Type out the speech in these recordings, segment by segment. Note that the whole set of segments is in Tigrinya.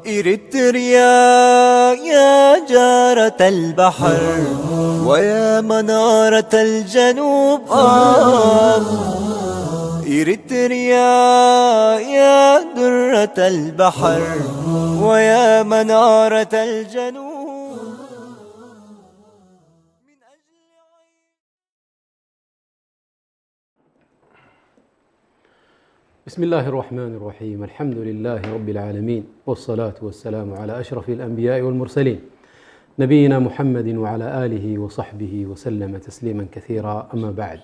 إريتريا يا جارة البحر، ويا منارة الجنوب، آه. إريتريا يا درة البحر، ويا منارة الجنوب. بسم الله الرحمن الرحيم. الحمد لله رب العالمين، والصلاة والسلام على أشرف الأنبياء والمرسلين، نبينا محمد وعلى آله وصحبه وسلم تسليما كثيرا. أما بعد.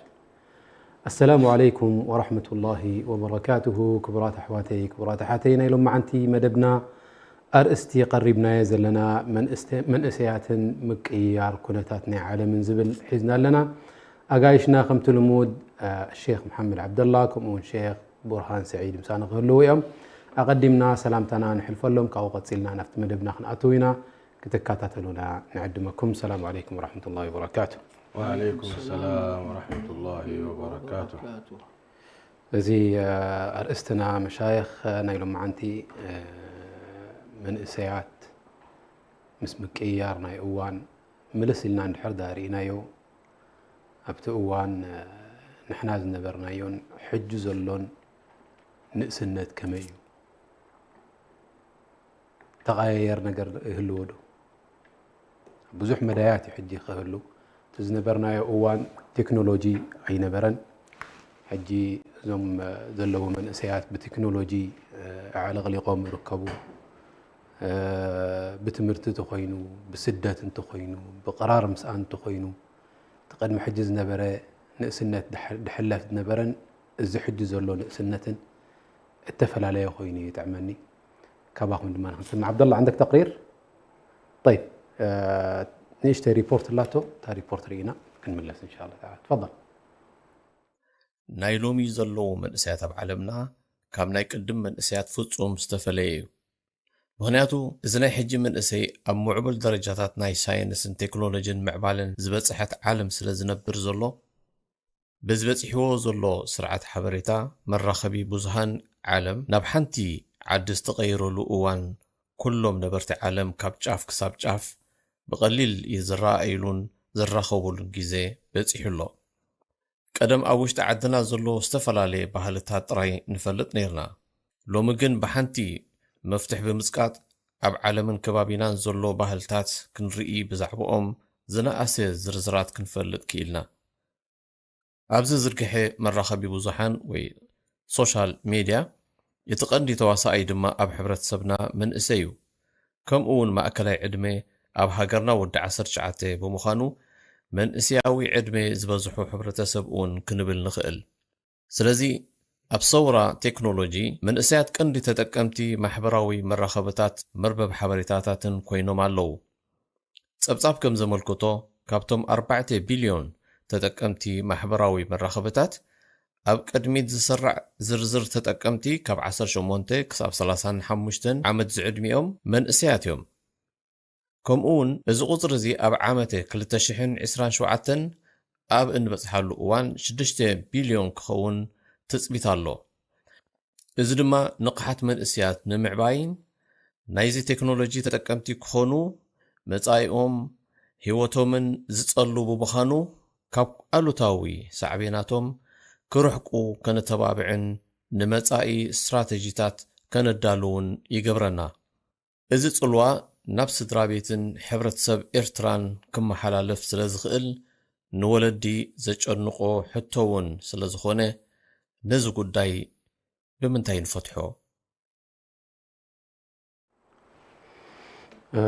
السلام عليكم ورحمة الله وبركاته. ክቡራት ኣሕዋተይ፣ ክቡራት ኣሓተይ፣ ናይ ሎማዓንቲ መደብና ኣርእስቲ ቀሪብናዮ ዘለና መንእስተ-፣ መንእሰያትን ምቅይያር ኩነታት ናይ ዓለምን ዝብል ሒዝና ኣለና። ኣጋይሽና ከምቲ ልሙድ፣ አ፣ ሼኽ መሓመድ ዓብደላ ከምኡ እውን ሼኽ ቡርሃን ሰዒድ ምሳና ክህልዉ እዮም። ኣቐዲምና ሰላምታና ንሕልፈሎም፣ ካብኡ ቀጺልና ናብቲ መደብና ክንኣትው ኢና። ክትከታተሉና ንዕድመኩም። ሰላም ዓለይኩም ወራሕመቱላሂ ወበረካቱ። ወዓለይኩም ሰላም ወራሕመቱላሂ ወበረካቱ። እዚ፣ አ፣ ኣርእስትና መሻይኽ፣ አ፣ ናይ ሎማዓንቲ፣ አ፣ መንእሰያት ምስ ምቅይያር ናይ እዋን ምልስ ኢልና እንድሕር ደኣ ርኢናዮ፣ ኣብቲ እዋን፣ አ፣ ንሕና ዝነበርናዮን ሕጂ ዘሎን ንእስነት ከመይ እዩ? ተቐያየር ነገር ይህልዎ ዶ? ብዙሕ መዳያት እዩ ሕጂ ክህሉ። እቲ ዝነበርናዮ እዋን ቴክኖሎጂ ኣይነበረን። ሕጂ እዞም፣ እ፣ ዘለዉ መንእሰያት ብቴክኖሎጂ፣ እ፣ ኣዕለቕሊቖም ይርከቡ። እ፣ ብትምህርቲ እንተኾይኑ፣ ብስደት እንተኾይኑ፣ ብቕራር ምስኣን እንተኾይኑ፣ እቲ ቅድሚ ሕጂ ዝነበረ ንእስነት ድሕ-፣ ድሕለፍ ዝነበረን እዚ ሕጂ ዘሎ ንእስነትን እተፈላለየ ኮይኑ ይጥዕመኒ። ካባኹም ድማ ንክንሰምዕ። ዓብደላ፣ عندك تقرير؟ طيب، እ፣ ንእሽተይ ሪፖርት ኣላቶ፣ እታ ሪፖርት ርኢና ክንምለስ إن شاء الله تعالى. تفضل. ናይ ሎሚ ዘለዉ መንእሰያት ኣብ ዓለምና ካብ ናይ ቅድም መንእሰያት ፍጹም ዝተፈለየ እዩ። ምኽንያቱ፣ እዚ ናይ ሕጂ መንእሰይ ኣብ ምዕቡል ደረጃታት ናይ ሳይንስን ቴክኖሎጂን ምዕባለን ዝበጽሐት ዓለም ስለ ዝነብር ዘሎ፣ በዚ በጺሕዎ ዘሎ ስርዓት ሓበሬታ መራኸቢ ብዙሃን ዓለም ናብ ሓንቲ ዓዲ ዝተቐየረሉ እዋን፣ ኩሎም ነበርቲ ዓለም ካብ ጫፍ ክሳብ ጫፍ ብቐሊል ዝረኣይሉን ዝራኸቡሉን ግዜ በጺሑ ኣሎ። ቀደም ኣብ ውሽጢ ዓድና ዘሎ ዝተፈላለየ ባህልታት ጥራይ ንፈልጥ ነይርና። ሎሚ ግን ብሓንቲ መፍትሕ ብምጽቃጥ ኣብ ዓለምን ከባቢናን ዘሎ ባህልታት ክንርኢ፣ ብዛዕባኦም ዝነኣሰ ዝርዝራት ክንፈልጥ ክኢልና። ኣብዚ ዝርግሐ መራኸቢ ብዙሓን ወይ ሶሻል ሜድያ፣ እቲ ቀንዲ ተዋሳኣይ ድማ ኣብ ሕብረተሰብና መንእሰይ እዩ። ከምኡ እውን ማእከላይ ዕድመ ኣብ ሃገርና ወዲ ዓሰርተ ትሽዓተ ብምዃኑ፣ መንእሰያዊ ዕድመ ዝበዝሖ ሕብረተሰብ እውን ክንብል ንኽእል። ስለዚ፣ ኣብ ሰውራ ቴክኖሎጂ፣ መንእሰያት ቀንዲ ተጠቀምቲ ማሕበራዊ መራኸብታት፣ መርበብ ሓበሬታታትን ኮይኖም ኣለዉ። ጸብጻብ ከም ዘመልክቶ፣ ካብቶም ኣርባዕተ ቢልዮን ተጠቀምቲ ማሕበራዊ መራኸብታት፣ ኣብ ቅድሚት ዝስራዕ ዝርዝር ተጠቀምቲ ካብ ዓሰርተ ሸሞንተ ክሳብ ሰላሳን ሓሙሽተን ዓመት ዝዕድሚኦም መንእሰያት እዮም። ከምኡ እውን እዚ ቁጽሪ እዚ ኣብ ዓመተ ክልተ ሽሕን ዕስራን ሸውዓተን ኣብ እንበጽሓሉ እዋን ሽዱሽተ ቢልዮን ክኸውን ትጽቢት ኣሎ። እዚ ድማ ንቕሓት መንእሰያት ንምዕባይን ናይዚ ቴክኖሎጂ ተጠቀምቲ ክኾኑ መጻኢኦም ህይወቶምን ዝጸሉ ብምዃኑ፣ ካብ ኣሉታዊ ሳዕቤናቶም ክርሕቁ ከነተባብዕን ንመጻኢ ስትራተጂታት ከነዳልውን ይገብረና። እዚ ጽልዋ ናብ ስድራ ቤትን ሕብረተሰብ ኤርትራን ክመሓላለፍ ስለ ዝኽእል፣ ንወለዲ ዘጨንቖ ሕቶ እውን ስለ ዝኾነ፣ ነዚ ጉዳይ ብምንታይ ንፈትሖ? እ፣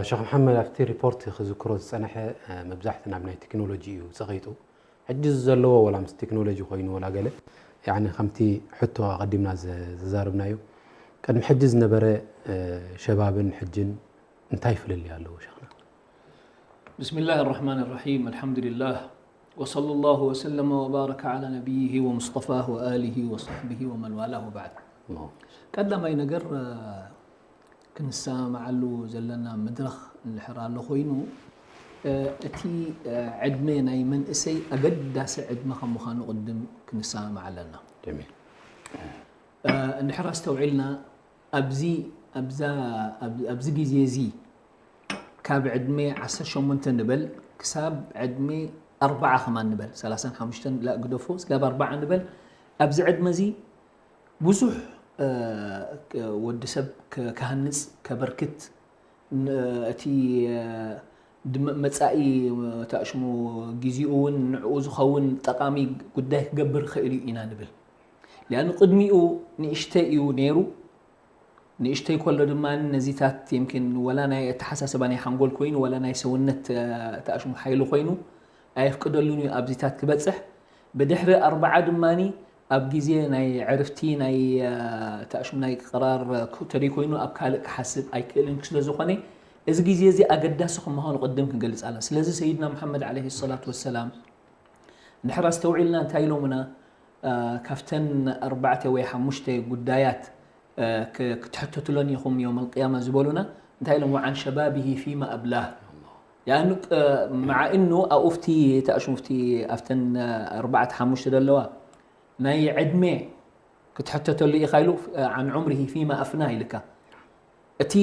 ሸኽ መሓመድ፣ ኣብቲ ሪፖርት ክዝክሮ ዝጸንሐ፣ እ፣ መብዛሕቲ ናብ ናይ ቴክኖሎጂ እዩ ጸቒጡ። ሕጂ እዚ ዘለዎ ወላ ምስ ቴክኖሎጂ ኮይኑ ወላ ገለ፣ ያዕኒ ከምቲ ሕቶ ኣቐዲምና ዘ-፣ ዘዛረብናዮ፣ ቅድሚ ሕጂ ዝነበረ፣ እ፣ ሸባብን ሕጅን እንታይ ፍልልይ ኣለዎ ሸኽና? بسم الله الرحمن الرحيم. الحمد لله. وصلى الله وسلم وبارك على نبيه ومصطفاه وآله وصحبه ومن والاه وبعد. ኖ። ቀዳማይ ነገር፣ እ፣ ክንሰማማዓሉ ዘለና መድረኽ እንድሕር ኣሎ ኮይኑ፣ እ፣ እቲ፣ እ፣ ዕድመ ናይ መንእሰይ ኣገዳሲ ዕድመ ከም ምዃኑ ቅድም ክንሰማማዕ ኣለና። ጀሚል። እ፣ እንድሕር ኣስተውዒልና፣ ኣብዚ፣ ኣብዛ፣ ኣብ-፣ ኣብዚ ግዜ እዚ ካብ ዕድመ ዓሰርተ ሸሞንተ ንበል ክሳብ ዕድመ ኣርባዓ ከማን ንበል፣ ሰላሳን ሓሙሽተን ላእ ግደፎ፣ ስጋብ ኣርባዓ ንበል፣ ኣብዚ ዕድመ እዚ ብዙሕ፣ እ፣ ክ-፣ ወዲ ሰብ ክ-፣ ክሃንጽ፣ ከበርክት፣ ን-፣ እቲ፣ እ፣ ድመ-፣ መጻኢ፣ እ፣ ተኣሽሙ ግዜኡ እውን ንዕኡ ዝኸውን ጠቓሚ ጉዳይ ክገብር ይኽእል እዩ ኢና ንብል። ሊኣኑ ቅድሚኡ ንእሽተይ እዩ ነይሩ። ንእሽተይ ከሎ ድማ ነዚታት የምኪን ወላ ናይ ኣተሓሳስባ ናይ ሓንጎል ኮይኑ፣ ወላ ናይ ሰውነት፣ እ፣ ተኣሽሙ ሓይሊ ኮይኑ ኣየፍቅደሉን እዩ ኣብዚታት ክበጽሕ። ብድሕሪ ኣርባዓ ድማኒ ኣብ ግዜ ናይ ዕርፍቲ፣ ናይ፣ እ፣ ተኣሽሙ ናይ ቅራር፣ እ፣ ክ-፣ ተደይ ኮይኑ ኣብ ካልእ ክሓስብ ኣይክእልን ስለ ዝኾነ፣ እዚ ግዜ እዚ ኣገዳሲ ከም ምዃኑ ቅድም ክንገልጽ ኣለና። ስለዚ ሰይድና መሓመድ ዓለይሂ ሰላቱ ወሰላም እንድሕር ኣስተውዒልና እንታይ ኢሎምና? እ፣ ካብተን ኣርባዕተ ወይ ሓሙሽተ ጉዳያት፣ እ፣ ክ-፣ ክትሕተቱለን ኢኹም የውመል ቅያማ ዝበሉና፣ እንታይ ኢሎም? "ወዓን ሸባቢሂ ፊማ ኣብላህ." ያኑ፣ እ፣ መዓ እኑ ኣብኡፍቲ ተኣሽሙፍቲ ኣብተን፣ እ፣ ኣርባዕተ ሓሙሽተ ዘለዋ ናይ ዕድመ ክትሕተተሉ ኢኻ ኢሉ፣ እ፣ "ዓን ዑምሪሂ ፊማ ኣፍና" ኢልካ። እቲ፣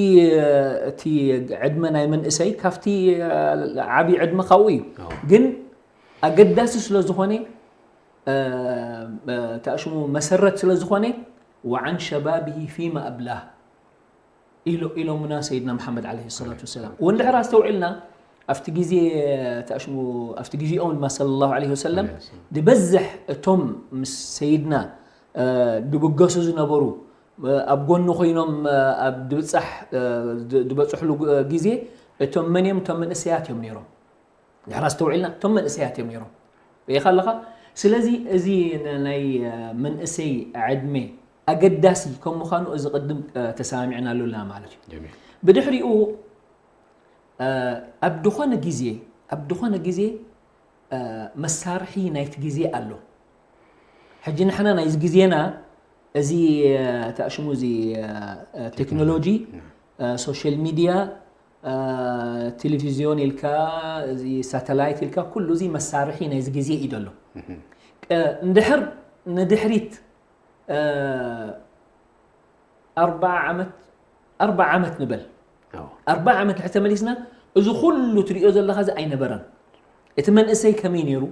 እቲ ዕድመ ናይ መንእሰይ ካብቲ፣ እ፣ ዓቢ ዕድመ ካብኡ እዩ። ኣዎ። ግን ኣገዳሲ ስለ ዝኾነ፣ እ፣ እ፣ ተኣሽሙ መሰረት ስለ ዝኾነ፣ "ወዓን ሸባቢሂ ፊማ ኣብላህ" ኢሎ-፣ ኢሎምና ሰይድና መሓመድ ዓለይሂ ሰላቱ ወሰላም። ወንድሕር ኣስተውዒልና፣ ኣብቲ ግዜ ተኣሽሙ፣ ኣብቲ ግዜኦም ድማ ሰለላሁ ዓለይሂ ወሰለም፣ ዓለይሂ ሰላም። ዝበዝሕ እቶም ምስ ሰይድና፣ እ፣ ድብገሱ ዝነበሩ፣ እ፣ ኣብ ጎኑ ኮይኖም፣ እ፣ ኣብ ድብጻሕ፣ እ፣ ድ-፣ ድበጽሕሉ ግ-፣ ግዜ፣ እቶም መን እዮም? እቶም መንእሰያት እዮም ነይሮም። ድሕር ኣስተውዒልና፣ እቶም መንእሰያት እዮም ነይሮም። ርኢኻ ኣለኻ? ስለዚ እዚ ን-፣ ናይ፣ እ፣ መንእሰይ ዕድመ ኣገዳሲ ከም ምዃኑ እዚ ቅድም፣ እ፣ ተሰማሚዕናሉ ኣለና ማለት እዩ። ጀሚል። ብድሕሪኡ፣ እ፣ ኣብ ድኾነ ግዜ፣ ኣብ ድኾነ ግዜ፣ እ፣ መሳርሒ ናይቲ ግዜ ኣሎ። ሕጂ ንሕና ናይዚ ግዜና እዚ፣ እ፣ ተኣሽሙ እዚ፣ እ፣ እ፣ ቴክኖሎጂ፣ ቴክኖሎጂ። እ፣ ሶሻል ሚድያ፣ እ፣ ቴሌቪዝዮን ኢልካ፣ እዚ ሳተላይት ኢልካ፣ ኩሉ እዚ መሳርሒ ናይዚ ግዜ እዩ ዘሎ። እህ። እ፣ እንድሕር ንድሕሪት፣ እ፣ ኣርባዓ ዓመት፣ ኣርባዓ ዓመት ንበል። ኣዎ። ኣርባዓ ዓመት ድሕሪ ተመሊስና፣ እዚ ኩሉ ትሪኦ ዘለኻ እዚ ኣይነበረን። እቲ መንእሰይ ከመይ ነይሩ?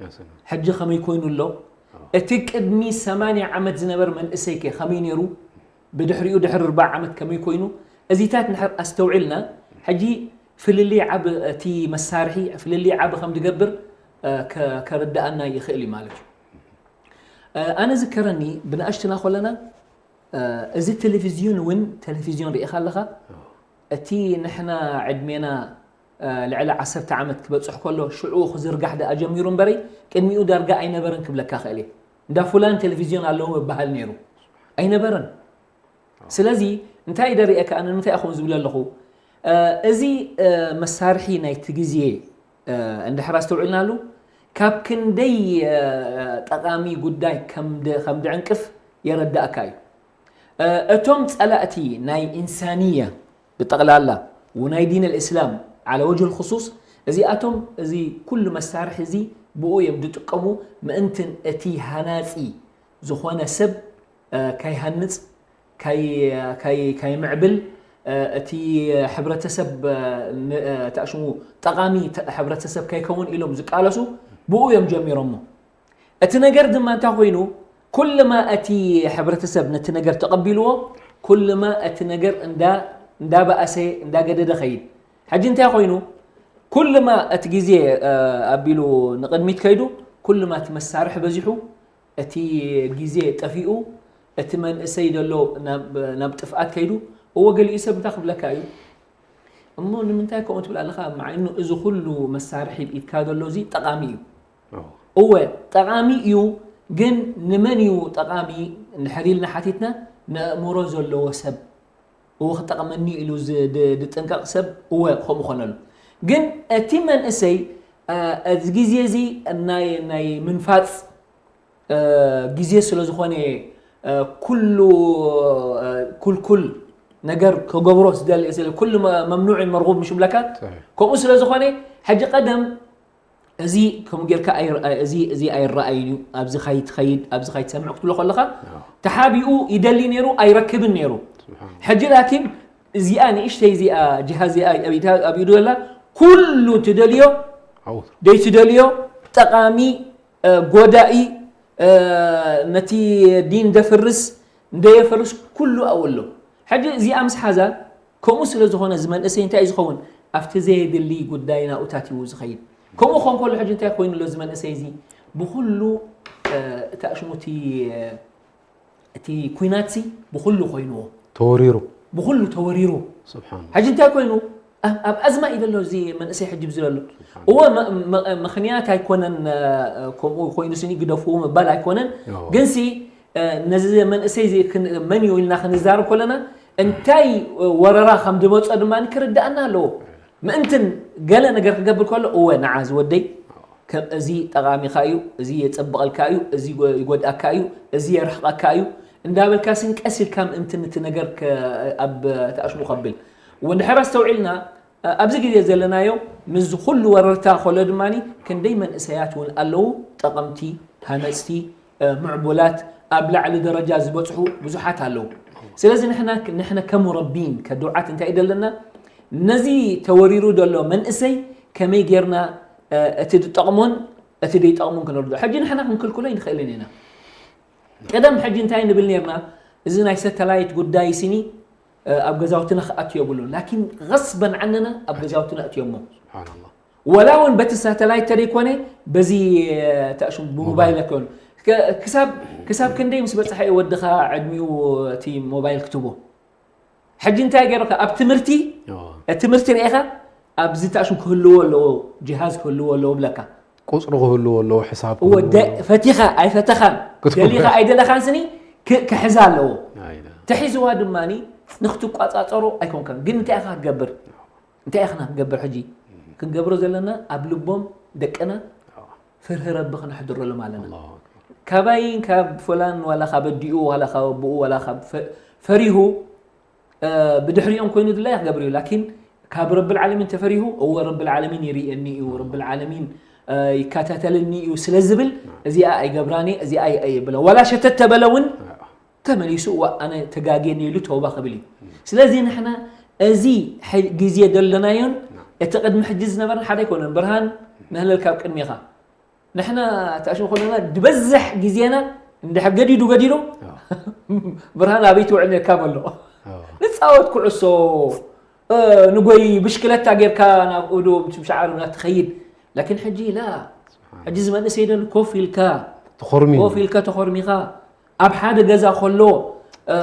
ያ ሰላም። ሕጂ ከመይ ኮይኑ ኣሎ? ኣዎ። እቲ ቅድሚ ሰማንያ ዓመት ዝነበረ መንእሰይ ከ ከመይ ነይሩ? ብድሕሪኡ ድሕሪ ኣርባዓ ዓመት ከመይ ኮይኑ? እዚታት እንድሕር ኣስተውዒልና፣ ሕጂ ፍልልይ ዓቢ፣ እቲ መሳርሒ ፍልልይ ዓቢ ከም ዝገብር፣ እ፣ ከ-፣ ከረድኣና ይኽእል እዩ ማለት እዩ። እ፣ ኣነ ዝከረኒ ብንኣሽትና ከለና፣ እ፣ እዚ ቴሌቪዝዮን እውን፣ ቴሌቪዝዮን ርኢኻ ኣለኻ? ኣዎ። እቲ ንሕና ዕድሜና፣ እ፣ ልዕሊ ዓሰርተ ዓመት ክበጽሕ ከሎ ሽዑ ክዝርጋሕ ደኣ ጀሚሩ እምበረይ፣ ቅድሚኡ ዳርጋ ኣይነበረን ክብለካ ክእል እየ። እንዳ ፉላን ቴሌቪዝዮን ኣለዎ ይበሃል ነይሩ። ኣይነበረን። ኣዎ። ስለዚ እንታይ ደርእየካ፣ ኣነ ንምንታይ እየ ከምኡ ዝብል ኣለኹ? እ፣ እዚ፣ እ፣ መሳርሒ ናይቲ ግዜ፣ እ፣ እንድሕር ኣስተውዒልናሉ፣ ካብ ክንደይ፣ እ፣ ጠቓሚ ጉዳይ ከም ድ-፣ ከም ድዕንቅፍ የረዳእካ እዩ። እ፣ እቶም ጸላእቲ ናይ ኢንሳንያ ብጠቕላላ፣ ወናይ ዲን ኣልእስላም ዓላ ወጅህ ልኽሱስ፣ እዚኣቶም፣ እዚ ኩሉ መሳርሒ እዚ ብኡ እዮም ዝጥቀሙ፣ ምእንትን እቲ ሃናጺ ዝኾነ ሰብ፣ እ፣ ከይሃንጽ፣ ከይ-፣ ከይ-፣ ከይምዕብል፣ እ፣ እቲ ሕብረተሰብ፣ እ፣ ን-፣ እ፣ ተኣሽሙ ጠቓሚ ተ-፣ ሕብረተሰብ ከይከውን ኢሎም ዝቃለሱ ብኡ እዮም ጀሚሮሞ። እቲ ነገር ድማ እንታይ ኮይኑ፣ ኩልማ እቲ ሕብረተሰብ ነቲ ነገር ተቐቢልዎ፣ ኩልማ እቲ ነገር እንዳ-፣ እንዳበኣሰ፣ እንዳገደደ ኸይድ። ሕጂ እንታይ ኮይኑ፣ ኩልማ እቲ ግዜ፣ እ፣ ኣቢሉ ንቕድሚት ከይዱ፣ ኩልማ እቲ መሳርሒ በዚሑ፣ እቲ ግዜ ጠፊኡ፣ እቲ መንእሰይ ዘሎ ናብ፣ ናብ ጥፍኣት ከይዱ። እወ፣ ገሊኡ ሰብ እንታይ ክብለካ እዩ? እሞ ንምንታይ ከምኡ ትብል ኣለኻ? መዓኑ እዚ ኩሉ መሳርሒ ኣብ ኢድካ ዘሎ እዚ ጠቓሚ እዩ። ኣዎ። እወ፣ ጠቓሚ እዩ፣ ግን ንመን እዩ ጠቓሚ እንድሕር ኢልና ሓቲትና፣ ንኣእምሮ ዘለዎ ሰብ፣ እወ፣ ክጠቕመኒ ኢሉ ዝ-፣ ድ-፣ ዝጥንቀቕ ሰብ፣ እወ፣ ከምኡ ኮነሉ። ግን እቲ መንእሰይ፣ እ፣ እዚ ግዜ እዚ ናይ፣ ናይ ምንፋጽ፣ እ፣ ግዜ ስለ ዝኾነ፣ እ፣ ኩሉ፣ እ፣ ኩልኩል ነገር ክገብሮ ዝደሊ ስለ ኩሉ መ- መምኑዕ መርጉብ ምሽ ብለካ። ከምኡ ስለ ዝኾነ ሕጂ ቀደም እዚ ከምኡ ጌርካ ኣይር- እዚ እዚ ኣይረኣይን እዩ፣ ኣብዚ ካይትኸይድ፣ ኣብዚ ካይትሰምዕ ክትብሎ ከለኻ ተሓቢኡ ይደሊ ነይሩ፣ ኣይረክብን ነይሩ። ሕጂ ላኪን እዚኣ ንእሽተይ እዚኣ ጅሃዝ እዚኣ ኣብ ኢድካ- ኣብ ኢዱ ዘላ ኩሉ ትደልዮ ኣው ደይትደልዮ ጠቓሚ እ፣ ጎዳኢ እ፣ ነቲ ዲን ደፍርስ እንደየፈርስ ኩሉ ኣብኡ ኣሎ። ሕጂ እዚኣ ምስ ሓዛ ከምኡ ስለ ዝኾነ እዚ መንእሰይ እንታይ እዩ ዝኸውን? ኣብቲ ዘየድሊ ጉዳይ ናብኡ ታትዩ ዝኸይድ። ከምኡ ክኾን ከሎ ሕጂ እንታይ ኮይኑ ኣሎ እዚ መንእሰይ እዚ? ብኹሉ እ፣ እቲ ኣሽሙ እቲ እ፣ እቲ ኩናትሲ ብኹሉ ኮይንዎ ተወሪሩ ብኹሉ ተወሪሩ ስብሓን ሕጂ እንታይ ኮይኑ ኣብ ኣብ ኣዝማ እዩ ዘሎ እዚ መንእሰይ ሕጂ ብዚ ዘሎ እወ መ- መ- ምኽንያት ኣይኮነን እ፣ ከምኡ ኮይኑ ስኒ ግደፍዎ ምባል ኣይኮነን እወ። ግንሲ እ፣ ነዚ መንእሰይ እዚ ክን- መን እዩ ኢልና ክንዛረብ ከለና እንታይ እ፣ ወረራ ከም ዝመፆ ድማ ክርዳእና ኣለዎ ምእንትን ገለ ነገር ክገብር ከሎ እወ ንዓ ዝወደይ ከም እዚ ጠቓሚኻ እዩ፣ እዚ የጸብቐልካ እዩ፣ እዚ ይጎ- ይጎድኣካ እዩ፣ እዚ የርሕቐካ እዩ እንዳበልካ ስን ቀስ ኢልካ ምእንቲ ነቲ ነገር ከ- ኣብ ተኣሽሙ ከብል ወንድሕር ኣስተውዒልና እ፣ ኣብዚ ግዜ ዘለናዮ ምስ ኩሉ ወረርታ ከሎ ድማ ክንደይ መንእሰያት እውን ኣለዉ ጠቐምቲ ሃነፅቲ እ፣ ምዕቡላት ኣብ ላዕሊ ደረጃ ዝበፅሑ ብዙሓት ኣለዉ ስለዚ ንሕና ንሕና ከሙረቢን ከድውዓት እንታይ እዩ ዘለና ነዚ ተወሪሩ ዘሎ መንእሰይ ከመይ ጌርና እ፣ እቲ ዝጠቕሞን እቲ ዘይጠቕሞን ክንርድኦ ሕጂ ንሕና ክንክልክሎ ይንኽእልን ኢና ቀደም ሕጂ እንታይ ንብል ነርና እዚ ናይ ሰተላይት ጉዳይ ስኒ እ፣ ኣብ ገዛውትና ክኣቱ የብሉን ላኪን غصبا عننا ኣብ ገዛውትና እትዮሞ ስብሓንላ ወላ እውን በቲ ሳተላይት ተደይኮነ በዚ እ፣ ተእሽሙ ብሞባይል ኣይኮኑ ከ- ክሳብ ክሳብ ክንደይ ምስ በፅሐ እዩ ወድኻ ዕድሚኡ እቲ ሞባይል ክትቦ ሕጂ እንታይ ገይሩካ ኣብ ትምህርቲ ትምህርቲ ርኢኻ ኣብዚ ተእሽሙ ክህልዎ ኣለዎ ጅሃዝ ክህልዎ ኣለዎ ብለካ ቁፅሪ ክህልዎ ኣለዎ ሕሳብ እወ ደ- ፈቲኻ ኣይፈተኻን ክትኮ- ደሊኻ ኣይደለኻን ስኒ ክ- ክሕዛ ኣለዎ ኣይለ ተሒዝዋ ድማ ንክትቋፃፀሮ ኣይኮንካን ግን እንታይ ኢኻ ክትገብር እንታይ ኢኽና ክንገብር ሕጂ ክንገብሮ ዘለና ኣብ ልቦም ደቅና ፍርሂ ረቢ ክነሕድረሎም ኣለና ኣላሁ ኣክበር ካባይን ካብ ፎላን ዋላ ካብ ኣዲኡ ዋላ ካብ ኣቦኡ ዋላ ካብ ፈ- ፈሪሁ እ፣ ብድሕሪኦም ኮይኑ ድላይ ክገብር እዩ ላኪን ካብ ረብል ዓለሚን ተፈሪሁ እወ ረብል ዓለሚን ይርእየኒ እዩ ረብል ዓለሚን እ፣ ይከታተልኒ እዩ ስለ ዝብል እዚኣ ኣይገብራን እየ እዚኣ ኣይብለ ዋላ ሸተት ተበለ እውን ተመሊሱ እዋ ኣነ ተጋግየ ኢሉ ተውባ ክብል እዩ ስለዚ ንሕና እዚ ሐ- ግዜ ዘለናዮን እቲ ቅድሚ ሕጂ ዝነበረ ሓደ ኣይኮነን ብርሃን ንህለል ካብ ቅድሜኻ ንሕና ተኣሽሙ ከለና ዝበዝሕ ግዜና እንድሕር ገዲዱ ገዲዱ ብርሃን ኣበይ ትውዕል ነርካ በሎ ንፃወት ኩዕሶ እ፣ ንጎይ ብሽክለታ ጌርካ ናብ ኡዶ ምሻዓር ትኸይድ ላኪን ሕጂ ላ ሕጂ ዝመንእሰይ ደሉ ኮፍ ኢልካ ተኾርሚ ኮፍ ኢልካ ተኾርሚኻ ኣብ ሓደ ገዛ ከሎ እ፣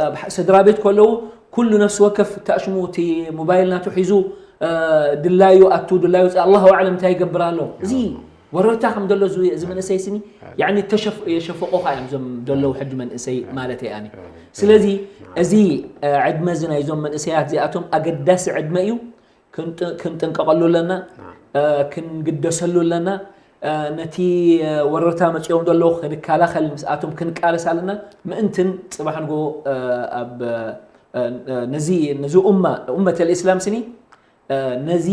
ኣብ ሕ- ስድራ ቤት ከለዉ ኩሉ ነፍሲ ወከፍ ተኣሽሙ እቲ ሞባይል ናቱ ሒዙ እ፣ ድላዩ ኣቱ ድላዩ ወፅእ ኣላሁ ኣዕለም እንታይ ይገብር ኣሎ እዚ ወረርታ ከም ዘሎ እዚ እዚ መንእሰይ ስኒ ያኒ ተሸፍ- የሸፈቆኻ እዮም ዞም ዘለዉ ሕጂ መንእሰይ ማለት እየ ኣነ ስለዚ እዚ እ፣ ዕድመ እዚ ናይዞም መንእሰያት እዚኣቶም ኣገዳሲ ዕድመ እዩ ክንጥ- ክንጥንቀቐሉ ኣለና እ፣ ክንግደሰሉ ኣለና እ፣ ነቲ እ፣ ወረርታ መፂኦም ዘለዉ ክንከላኸል ምስኣቶም ክንቃለስ ኣለና ምእንትን ፅባሕ ንጎ እ፣ ኣብ እ፣ ነዚ ነዚ ኡማ ኡመት ልእስላም ስኒ እ፣ ነዚ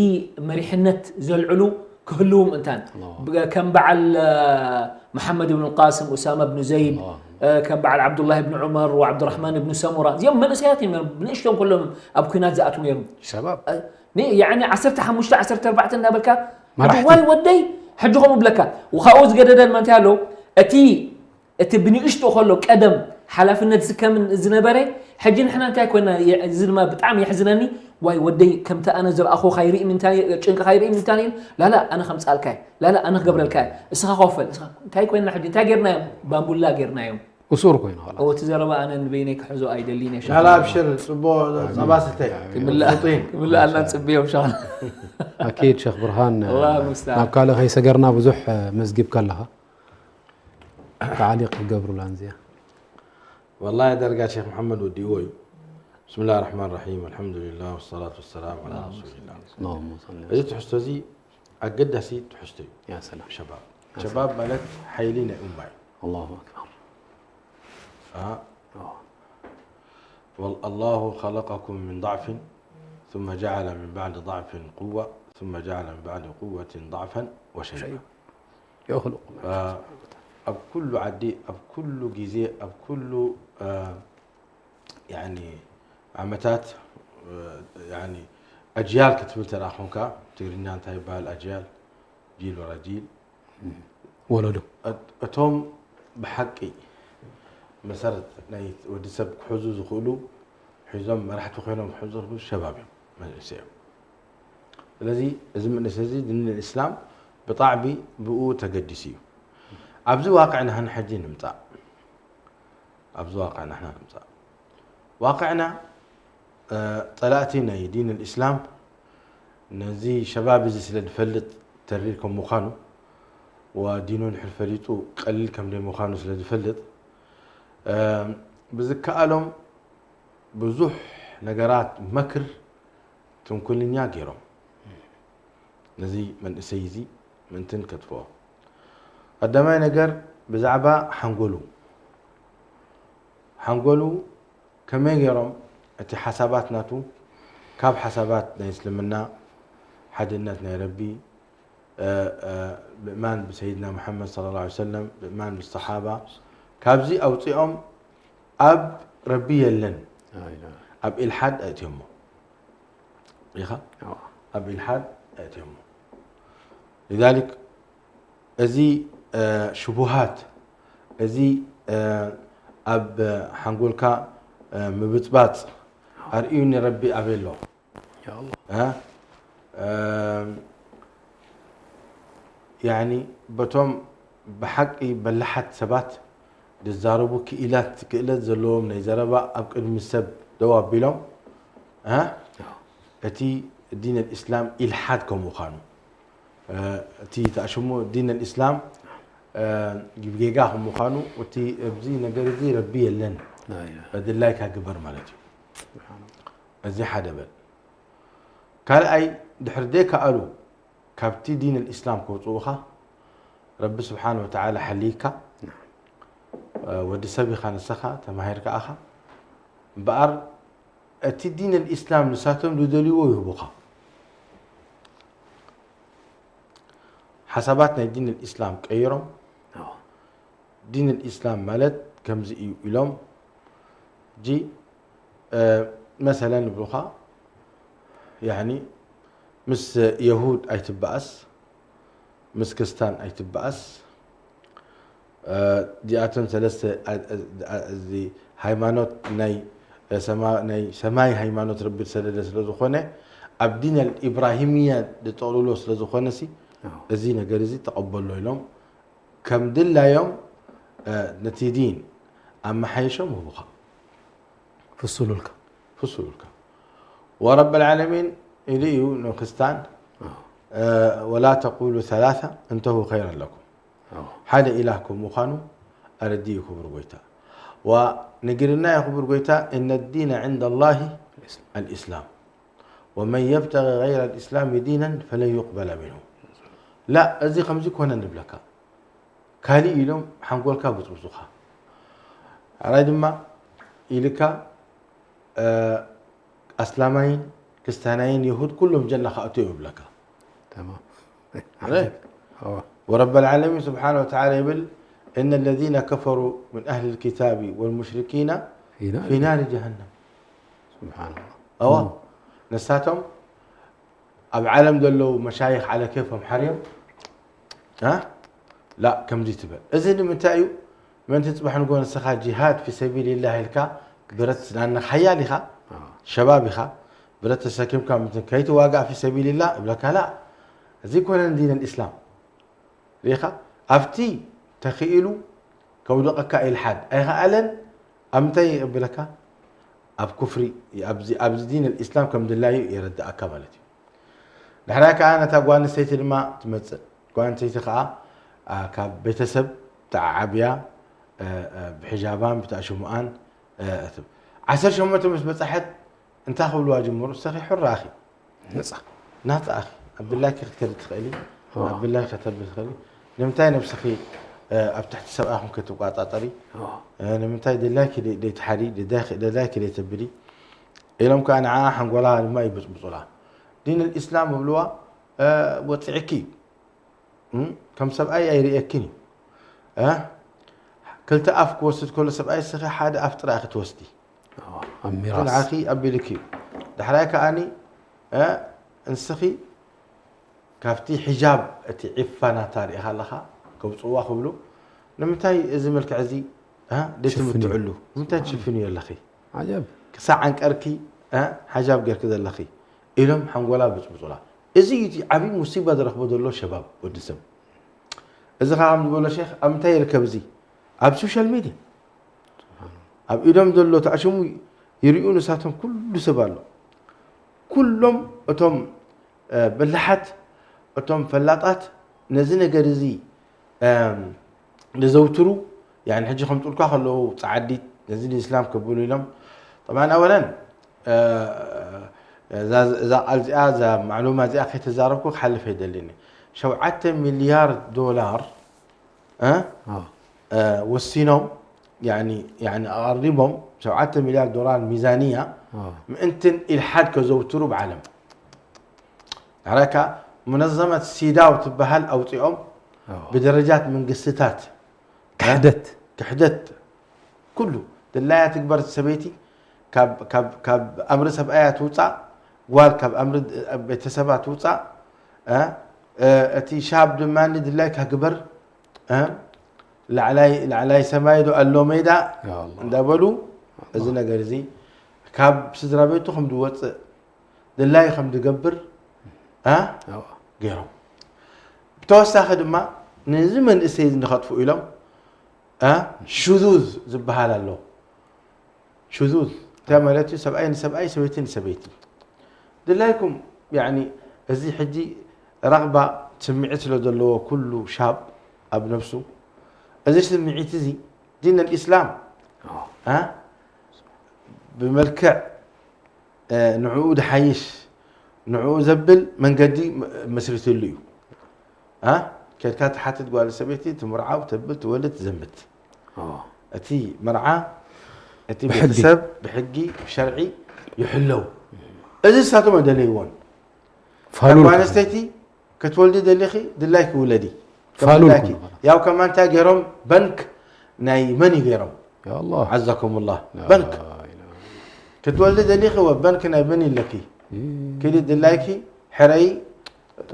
መሪሕነት ዘልዕሉ ክህልዉ ምእንታን ብ- ከም በዓል እ፣ መሓመድ ብን ቃስም ኡሳማ ብን ዘይድ እ፣ ከም በዓል ዓብዱላህ ብን ዑመር ወዓብዱራሕማን ብን ሰሙራ እዚኦም መንእሰያት እዮም ነይሮም። ብንእሽቶም ከሎም ኣብ ኩናት ዝኣትዉ ነይሮም ሸባብ ኒ ያኒ ዓሰርተ ሓሙሽተ ዓሰርተ ኣርባዕተ እናበልካ መራሕቲ። ዋይ ወደይ ሕጂ ከምኡ ብለካ ካብኡ ዝገደደ ድማ እንታይ ኣሎ እቲ እቲ ብንእሽቶ ከሎ ቀደም ሓላፍነት ዝከምን ዝነበረ ሕጂ ንሕና እንታይ ኮይና እዚ ድማ ብጣዕሚ የሕዝነኒ ዋይ ወደይ ከምቲ ኣነ ዝረኣኹ ካይርኢ ምንታይ ጭንቂ ካይርኢ ምንታይ ላላ ኣነ ከምፃልካ ላላ ኣነ ክገብረልካ እስኻ ኮፈል እስኻ እንታይ ኮይና ሕጂ እንታይ ጌርናዮም ባምቡላ ጌርናዮም እሱር ኮይኑ ኸላ እቲ ዘረባ ኣነ ንበይነይ ክሕዞ ኣይደሊን እየ ላላ ኣብሽር ፅቡቅ ጸባ ስተ ክምልኣልና ፅብዮም ሻ ኣኪድ ሸክ ብርሃን ኣላህ ሙስተዓን። ናብ ካልእ ከይሰገርና ብዙሕ መዝጊብካ ኣለኻ ተዓሊቕ ክገብሩላ እዚኣ والله درجة شيخ محمد وديوي بسم الله الرحمن الرحيم الحمد لله والصلاة والسلام على رسول الله اللهم صل እዚ ትሕዝቶ እዚ ኣገዳሲ ትሕዝቶ እዩ يا سلام ሸባብ ሸባብ ማለት ሓይሊ ናይ ኡማ እዩ الله أكبر አ፣ والله خلقكم من ضعف ثم جعل من بعد ضعف قوة ثم جعل من بعد قوة ضعفا وشيبة. يخلق ما ف- ኣብ ኩሉ ዓዲ ኣብ ኩሉ ግዜ ኣብ ኩሉ እ፣ ያኒ ዓመታት እ፣ ያኒ ኣጅያል ክትብል ተደኣ ኮንካ ትግርኛ እንታይ ይበሃል ኣጅያል ጂል ወራ ጂል ወለዶ እት- እቶም ብሓቂ መሰረት ናይ ወዲ ሰብ ክሕዙ ዝኽእሉ ሒዞም መራሕቲ ኮይኖም ክሕዙ ዝኽእሉ ሸባብ እዮም መንእሰይ እዮም ስለዚ እዚ መንእሰይ እዚ ድን እስላም ብጣዕሚ ብኡ ተገዲሱ እዩ ኣብዚ ዋቅዕ ንሕና ሕጂ ንምፃእ ኣብዚ ዋቅዕ ንሕና ንምፃእ ዋቅዕና እ፣ ፀላእቲ ናይ ዲን ልእስላም ነዚ ሸባብ እዚ ስለ ዝፈልጥ ተሪር ከም ምዃኑ ወዲኑ ድሕር ፈሊጡ ቀሊል ከም ደይ ምዃኑ ስለ ዝፈልጥ እ፣ ብዝከኣሎም ብዙሕ ነገራት መክር ትንኩልኛ ገይሮም ነዚ መንእሰይ እዚ ምእንትን ከጥፍኦ ቀዳማይ ነገር ብዛዕባ ሓንጎሉ ሓንጎሉ ከመይ ገይሮም እቲ ሓሳባት ናቱ ካብ ሓሳባት ናይ እስልምና ሓድነት ናይ ረቢ እ፣ እ፣ ምእማን ብሰይድና ሙሓመድ صلى الله عليه وسلم ምእማን ብሰሓባ ካብዚ ኣውፂኦም ኣብ ረቢ የለን ኣብ ኢልሓድ ኣእትዮሞ ኢኻ ኣብ ኢልሓድ ኣእትዮሞ لذلك እዚ እ፣ ሽቡሃት እዚ እ፣ ኣብ ሓንጎልካ እ፣ ምብፅባፅ ኣርእዩኒ ረቢ ኣበይ ኣሎ يا الله እ፣ እም፣ ያኒ በቶም ብሓቂ በላሓት ሰባት ዝዛረቡ ክኢላት ክእለት ዘለዎም ናይ ዘረባ ኣብ ቅድሚ ሰብ ደው ኣቢሎም እ፣ እቲ ዲን ልእስላም ኢልሓድ ከም ምዃኑ እ፣ እቲ ተኣሽሙ ዲን ልእስላም እ፣ ጌጋ ከም ምዃኑ እቲ ኣብዚ ነገር እዚ ረቢ የለን لا إله ድላይካ ግበር ማለት እዩ سبحان الله እዚ ሓደ በል ካልኣይ ድሕር ዘይከኣሉ ካብቲ ዲን ልእስላም ከውፅኡኻ ረቢ ስብሓን ወተዓላ ሓልይካ እ፣ ወዲ ሰብ ኢኻ ንስኻ ተማሂርካ ኣኻ እምበኣር እቲ ዲን ልእስላም ንሳቶም ዝደልይዎ ይህቡኻ ሓሳባት ናይ ዲን ልእስላም ቀይሮም آه. ዲን ልእስላም ማለት ከምዚ እዩ ኢሎም ጂ እ፣ መሰለን ይብሉኻ ያኒ ምስ የሁድ ኣይትበኣስ ምስ ክርስታን ኣይትበኣስ እ፣ እዚኣቶም ሰለስተ እ፣ እ፣ እ፣ እዚ ሃይማኖት ናይ እ፣ ሰማ- ናይ ሰማይ ሃይማኖት ረቢ ዝሰደደ ስለ ዝኾነ ኣብ ዲን ልኢብራሂምያ ዝጠቕልሎ ስለ ዝኾነ ሲ آه. እዚ ነገር እዚ ተቐበሎ ኢሎም ከም ድላዮም እ፣ ነቲ ዲን ኣመሓይሾም ህቡኻ ፍሱሉልካ ፍሱሉልካ ወረብ ልዓለሚን ኢሉ እዩ ንክስታን آه. እ፣ ولا تقولوا ثلاثة انتهوا خيرا لكم آه. ሓደ ኢላህ ከም ምዃኑ ኣረዲ እዩ ክቡር ጎይታ ዋ ንግርና እዩ ክቡር ጎይታ إن الدين عند الله الإسلام ومن يبتغ غير الإسلام دينا فلن يقبل منه لا እዚ ከምዚ ኮነ ንብለካ ካሊእ ኢሎም ሓንጎልካ ብፅብፁኻ ራይ ድማ ኢልካ እ፣ ኣስላማይን ክስታናይን የሁድ ኩሎም ጀና ክኣትዮም ይብለካ تمام ራይ آه. ورب العالمين سبحانه وتعالى يقول إن الذين كفروا من أهل الكتاب والمشركين في نار في نار جهنم سبحان الله أوا نساتهم ኣብ ዓለም ዘለዉ መሻይኽ ዓለ ኬፎም ሓርዮም እ? ላ ከምዚ ትበል እዚ ንምንታይ እዩ ምእንቲ ፅባሕ ንጎ ንስኻ ጂሃድ ፊ ሰቢልላህ ኢልካ ብረት ናነ ሓያል ኢኻ آه. ሸባብ ኢኻ ብረት ተሰኪምካ ምትን ከይትዋጋእ ፊ ሰቢልላህ እብለካ ላ እዚ ኮነን ዲን ልእስላም ሪኢኻ ኣብቲ ተኽኢሉ ከውድቐካ ኢልሓድ ኣይኸኣለን ኣብ ምንታይ የብለካ ኣብ ኩፍሪ ኣብዚ ኣብዚ ዲን ልእስላም ከም ድላዩ የረድኣካ ማለት እዩ ድሕራይ ከዓ ነታ ጓል ኣንስተይቲ ድማ ትመፅእ ጓል ኣንስተይቲ ከዓ ኣ፣ ካብ ቤተሰብ ተዓዓብያ እ፣ እ፣ ብሕጃባን ብተኣሽሙኣን እ፣ እትብ ዓሰርተ ሸሞንተ ምስ በፃሐት እንታይ ክብልዋ ጅምሩ ንሰኺ ሕራ ኣኺ ነፃ ናፃ ኣኺ ኣብ ድላይኪ ክትከዲ ትኽእሊ ኣዎ። ኣብ ድላይኪ ከተቢ ትኽእሊ ንምንታይ ነብስኺ እ፣ ኣብ ትሕቲ ሰብኣኹም ከይትቋፃፀሪ ኣዎ። እ፣ ንምንታይ ድላይኪ ደይ- ደይትሓዲ ድዳይኪ- ድላይኪ ደይተብሊ ኢሎም ከዓ ንዓ ሓንጎላ ድማ ይብፅብፁላ። ዲን ልእስላም እብልዋ ወፅዕኪ እዩ። ከም ሰብኣይ ኣይርእየኪን እዩ። ክልተ ኣፍ ክወስድ ከሎ ሰብኣይ፣ ንስኺ ሓደ ኣፍ ጥራይ ክትወስዲ። ኣብ ሚራስ ንዓኺ ኣቢልኪ እዩ። ዳሕራይ ከዓኒ ንስኺ ካብቲ ሒጃብ እቲ ዒፋ ናታ ርኢኻ ኣለኻ ከውፅዋ ክብሉ፣ ንምንታይ እዚ መልክዕ እዚ ደትምትዕሉ? ንምንታይ ትሽፍንዮ ኣለኺ? ዓጀብ ክሳዕ ዓንቀርኪ ሓጃብ ጌርኪ ዘለኺ ኢሎም ሓንጎላ ብፅብፁላ። እዚ እዩ እቲ ዓብዪ ሙሲባ ዝረኽቦ ዘሎ ሸባብ ወዲ ሰብ። እዚ ከዓ ከም ዝበሎ ሼክ ኣብ ምንታይ ይርከብ? እዚ ኣብ ሶሻል ሚድያ ኣብ ኢዶም ዘሎ ተኣሽሙ ይሪኡ ንሳቶም ኩሉ ሰብ ኣሎ። ኩሎም እቶም በላሓት እቶም ፈላጣት ነዚ ነገር እዚ ዘዘውትሩ ያኒ ሕጂ ከምፅኡልካ ከለዉ ፀዓዲት ነዚ ንእስላም ከብሉ ኢሎም ጠብዓን ኣወለን እዛ ቃል እዚኣ እዛ ማዕሉማ እዚኣ ከይተዛረብኩ ክሓልፍ ኣይደልን። ሸውዓተ ሚልያርድ ዶላር ወሲኖም ኣቐሪቦም ሸውዓተ ሚልያርድ ዶላር ሚዛንያ ምእንትን ኢልሓድ ከዘውትሩ ብዓለም ዳሕራይ ከዓ ሙነዘመት ሲዳው ትበሃል ኣውፂኦም ብደረጃት መንግስትታት ክሕደት ክሕደት ኩሉ ድላያ ትግበር ሰበይቲ ካብ ኣምሪ ሰብኣያ ትውፃእ ጓል ካብ ኣምሪ ቤተሰባ ትውፃእ እቲ ሻብ ድማ ድላይካ ግበር ላዕላይ ሰማይ ዶ ኣሎ ሜዳ እንዳበሉ እዚ ነገር እዚ ካብ ስድራ ቤቱ ከም ዝወፅእ ድላይ ከም ዝገብር ገይሮም። ብተወሳኺ ድማ ነዚ መንእሰይ እዚ ንኸጥፍኡ ኢሎም ሹዙዝ ዝበሃል ኣሎ። ሹዙዝ እንታይ ማለት እዩ? ሰብኣይ ንሰብኣይ፣ ሰበይቲ ንሰበይቲ። ድላይኩም ያኒ እዚ ሕጂ ረቕባ ስምዒት ስለ ዘለዎ ኩሉ ሻብ ኣብ ነብሱ እዚ ስምዒት እዚ ዲን ኣልኢስላም ብመልክዕ ንዕኡ ድሓይሽ ንዕኡ ዘብል መንገዲ መስሪትሉ እዩ። ከድካ ትሓትት ጓል ሰበይቲ ትምርዓው ተብል ትወልድ ትዘምት። እቲ መርዓ እቲ ቤተሰብ ብሕጊ ብሸርዒ ይሕለው። እዚ ንሳቶም ኣይደለይዎን። ፋሉል ጓል ኣንስተይቲ ክትወልዲ ደሊኺ ድላይኪ ውለዲ። ከም ፋሉል ድላይኪ። ኩኑ። ያው ከማን እንታይ ገይሮም በንክ ናይ መን እዩ ገይሮም? ያ ኣላህ። ዓዛኩም ላህ። በንክ ክትወልዲ ደሊኺ ወ በንክ ናይ መን ይለኪ? ኪዲ ድላይኪ ሕረይ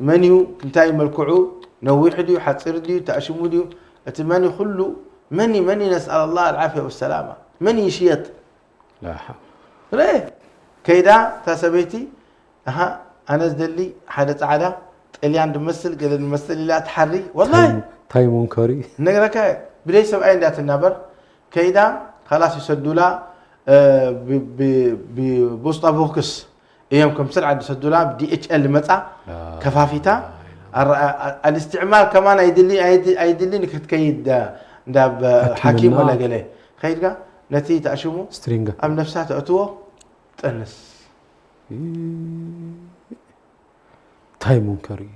መን እዩ እንታይ መልክዑ ነዊሕ ድዩ ሓፂር ድዩ ተኣሽሙ ድዩ እቲ መን እዩ ኩሉ መን እዩ መን እዩ ነስኣል ላህ ኣልዓፍያ ወሰላማ መን እዩ ይሽየጥ? ላ ሓውለ። ርእ ከይዳ እታ ሰበይቲ ኣሃ ኣነ ዝደሊ ሓደ ፃዕዳ ጥልያን ድመስል ገለ ድመስል ኢላ ትሓሪ ወላሂ ታይ ሙንከሪ ነግረካ ብደይ ሰብኣይ እንዳትናበር ከይዳ ካላስ ይሰዱላ ብቡስጣ ቦክስ እዮም ከም ስርዓት ዝሰዱላ ብዲኤችኤል መፃ ከፋፊታ ኣልስትዕማር ከማን ኣይድልን ክትከይድ እንዳብ ሓኪም ወላ ገለ ከይድካ ነቲ ተኣሽሙ ስትሪንጋ ኣብ ነፍሳ ተእትዎ ጠንስ ታይ ሙንከር እዩ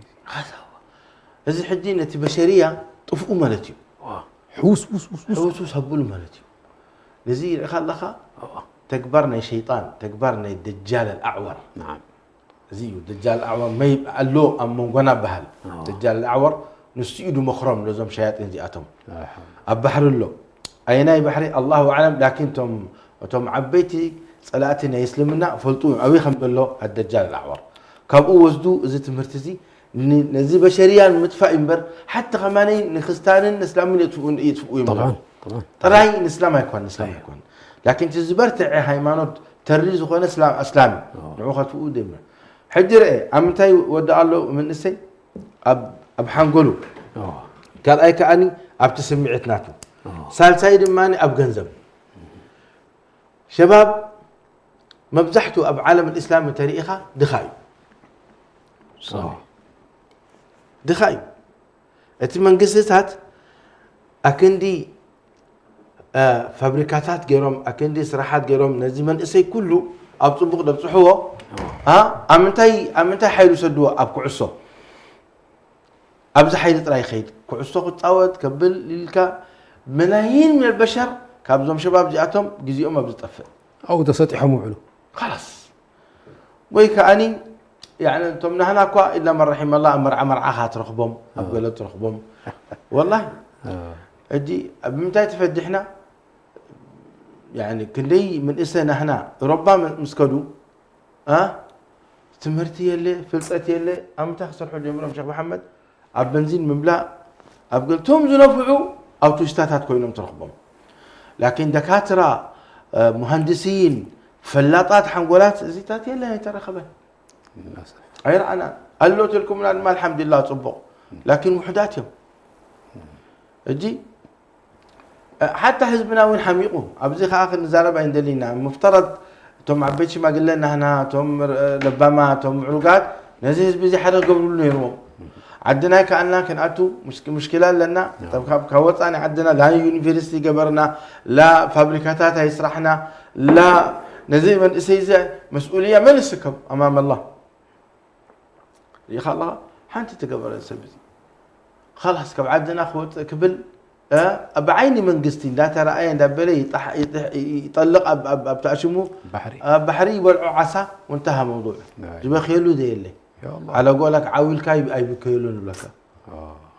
እዚ ሕጂ ነቲ በሸርያ ጥፍኡ ማለት እዩ ሕውስ ውስ ውስ ውስ ሕውስውስ ኣብሉ ማለት እዩ ነዚ ይርእኻ ኣለኻ ተግባር ናይ ሸይጣን ተግባር ናይ ደጃል ኣልኣዕዋር ናም እዚ እዩ ደጃል ኣዕዋር መይ ኣሎ ኣብ መንጎና በሃል ደጃል ኣዕዋር ንሱ እዩ ድመኽሮም ነዞም ሸያጢን እዚኣቶም ኣብ ባሕሪ ኣሎ ኣየናይ ባሕሪ ኣላሁ ኣዕለም ላኪን እቶም እቶም ዓበይቲ ፀላእቲ ናይ እስልምና ፈልጡ እዮም ኣበይ ከም ዘሎ ኣደጃል ኣዕዋር ካብኡ ወስዱ እዚ ትምህርቲ እዚ ነዚ በሸርያ ንምጥፋእ እዩ እምበር ሓቲ ከማነይ ንክስታንን ንእስላምን የጥፍኡ እዮም طبعا طبعا ጥራይ ንእስላም ኣይኮን ንእስላም ኣይኮን ላኪን እቲ ዝበርትዐ ሃይማኖት ተሪ ዝኾነ እስላም ኣስላም ንዑ ከጥፍኡ ደምር ሕጂ ርአ ኣብ ምንታይ ወድእ ኣሎ መንእሰይ ኣብ ሓንጎሉ ካልኣይ ከዓኒ ኣብቲ ስምዒት ናቱ ሳልሳይ ድማ ኣብ ገንዘብ ሸባብ መብዛሕቱ ኣብ ዓለም እስላም እንተሪኢኻ ድኻ እዩ ድኻ እዩ እቲ መንግስትታት ኣክንዲ ፋብሪካታት ገይሮም ኣክንዲ ስራሓት ገይሮም ነዚ መንእሰይ ኩሉ ኣብ ፅቡቅ ደብፅሕዎ ኣብ ምንታይ ሓይሉ ሰድዎ ኣብ ኩዕሶ ኣብዚ ሓይሊ ጥራይ ይኸይድ ኩዕሶ ክፃወት ከብል ኢልካ መላይን ሚን በሸር ካብዞም ሸባብ እዚኣቶም ግዜኦም ኣብ ዝጠፍእ ኣብኡ ተሰጢሖም ውዕሉ ላስ ወይ ከኣኒ ያኒ እቶም ናህና እኳ ኢላ መን ረሒመላ ኣብ መርዓ መርዓኻ ትረኽቦም ኣብ ገለ ትረኽቦም ወላሂ ሕጂ ኣብ ምንታይ ተፈዲሕና ያኒ ክንደይ ምንእሰ ናህና ሮባ ምስ ከዱ ትምህርቲ የለ ፍልጠት የለ ኣብ ምንታይ ክሰርሑ ጀምሮም ሸክ መሓመድ ኣብ በንዚን ምምላእ ኣብ ገልቶም ዝነፍዑ ኣውቶስታታት ኮይኖም ትረኽቦም ላኪን ደካትራ ሙሃንድሲን ፈላጣት ሓንጎላት እዚታት የለን ኣይተረኸበን ኣይረኣና ኣሎ ትልኩምና ድማ ኣልሓምዱላ ፅቡቕ ላኪን ውሕዳት እዮም እጂ ሓታ ህዝብና እውን ሓሚቑ ኣብዚ ከዓ ክንዛረብ ኣይንደሊና ምፍተረድ እቶም ዓበይቲ ሽማግለ ናህና እቶም ለባማ እቶም ምዕሩጋት ነዚ ህዝቢ እዚ ሓደ ክገብርሉ ነይርዎም ዓድና ከኣልና ክንኣቱ ሙሽኪላ ኣለና ካብ ወፃኒ ዓድና ላ ዩኒቨርሲቲ ገበርና ላ ፋብሪካታት ኣይስራሕና ላ ነዚ መንእሰይ እዚ መስኡልያ መን ይስከም ኣማም ኣላ ርኢኻ ኣለኻ ሓንቲ ትገበረ ሰብ እዚ ኻላስ ካብ ዓድና ክወፅእ ክብል ብዓይኒ መንግስቲ እንዳተረኣየ እንዳበለ ይጠልቕ ኣብ ተኣሽሙ ኣብ ባሕሪ ይበልዖ ዓሳ ወንተሃ መውضوع ዝበክየሉ ዘየለ ዓለጎላ ክዓውልካ ኣይብከየሉ ንብለካ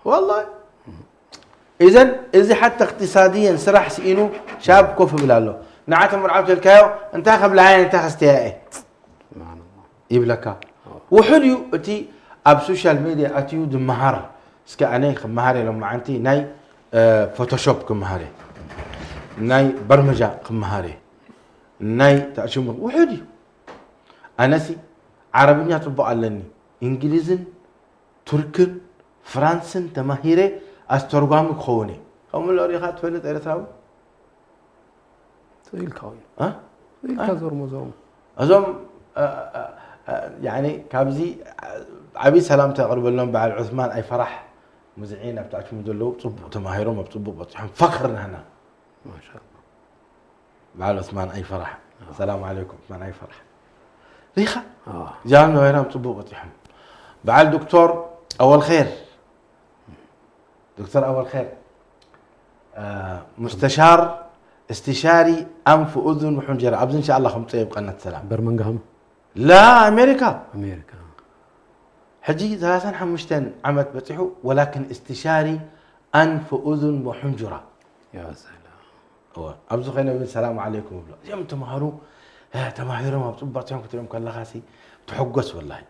والله إذن እዚ ሓታ اقتصاديا ስራሕ ስኢኑ ሻብ ኮፍ ይብል ኣሎ ንዓ ተመርዓው ተልካዮ እንታይ ከብልዓየ እንታይ ከስተያየ ይብለካ ውሑድ እዩ እቲ ኣብ social media ኣትዩ ዝመሃር እስከ ኣነ ክመሃር ሎማዓንቲ ናይ ፎቶሾፕ ክመሃር ናይ በርመጃ ክመሃር ናይ ተኣሽሙ ውሑድ እዩ ኣነሲ ዓረብኛ ፅቡቅ ኣለኒ እንግሊዝን ቱርክን ፍራንስን ተማሂረ ኣስተርጓሚ ክኸውን እየ ከምኡ ሪኢኻ ትፈልጥ ኤርትራዊ ኢልካ ኢልካ ዞርሞ ዞርሞ እዞም ካብዚ ዓብይ ሰላምታ የቕርበሎም በዓል ዑስማን ኣይፈራሕ ሙዝዒን ኣብታችሙ ዘለዉ ፅቡቅ ተማሂሮም ኣብ ፅቡቅ በፂሖም ፈኽር ናህና በዓል ዑስማን ኣይፈራሕ ሰላም ዓለይኩም ዑስማን ኣይፈራሕ ሪኻ እዚኣም ነበይሮም ፅቡቅ በፂሖም በዓል ዶክተር ኣወል ኸይር ዶክተር ኣወል ኸይር ሙስተሻር استشاري أنف وأذن وحنجرة ኣብዚ إن شاء الله ከምፅኦ የብቀና ሰላም በርመንግሃም لا أمريكا ኣሜሪካ ሕጂ ሰላሳን ሓሙሽተን ዓመት በፂሑ ولكن استشاري أنف وأذن وحنجرة ያ ሰላም ኣብዚ ኮይነ እውን ሰላም ዓለይኩም እብሎ እዚኦም ተምሃሩ ተማሂሮም ኣብ ፅቡቅ በፂሖም ክትሪኦም ከለኻ ሲ ትሕጎስ ወላሂ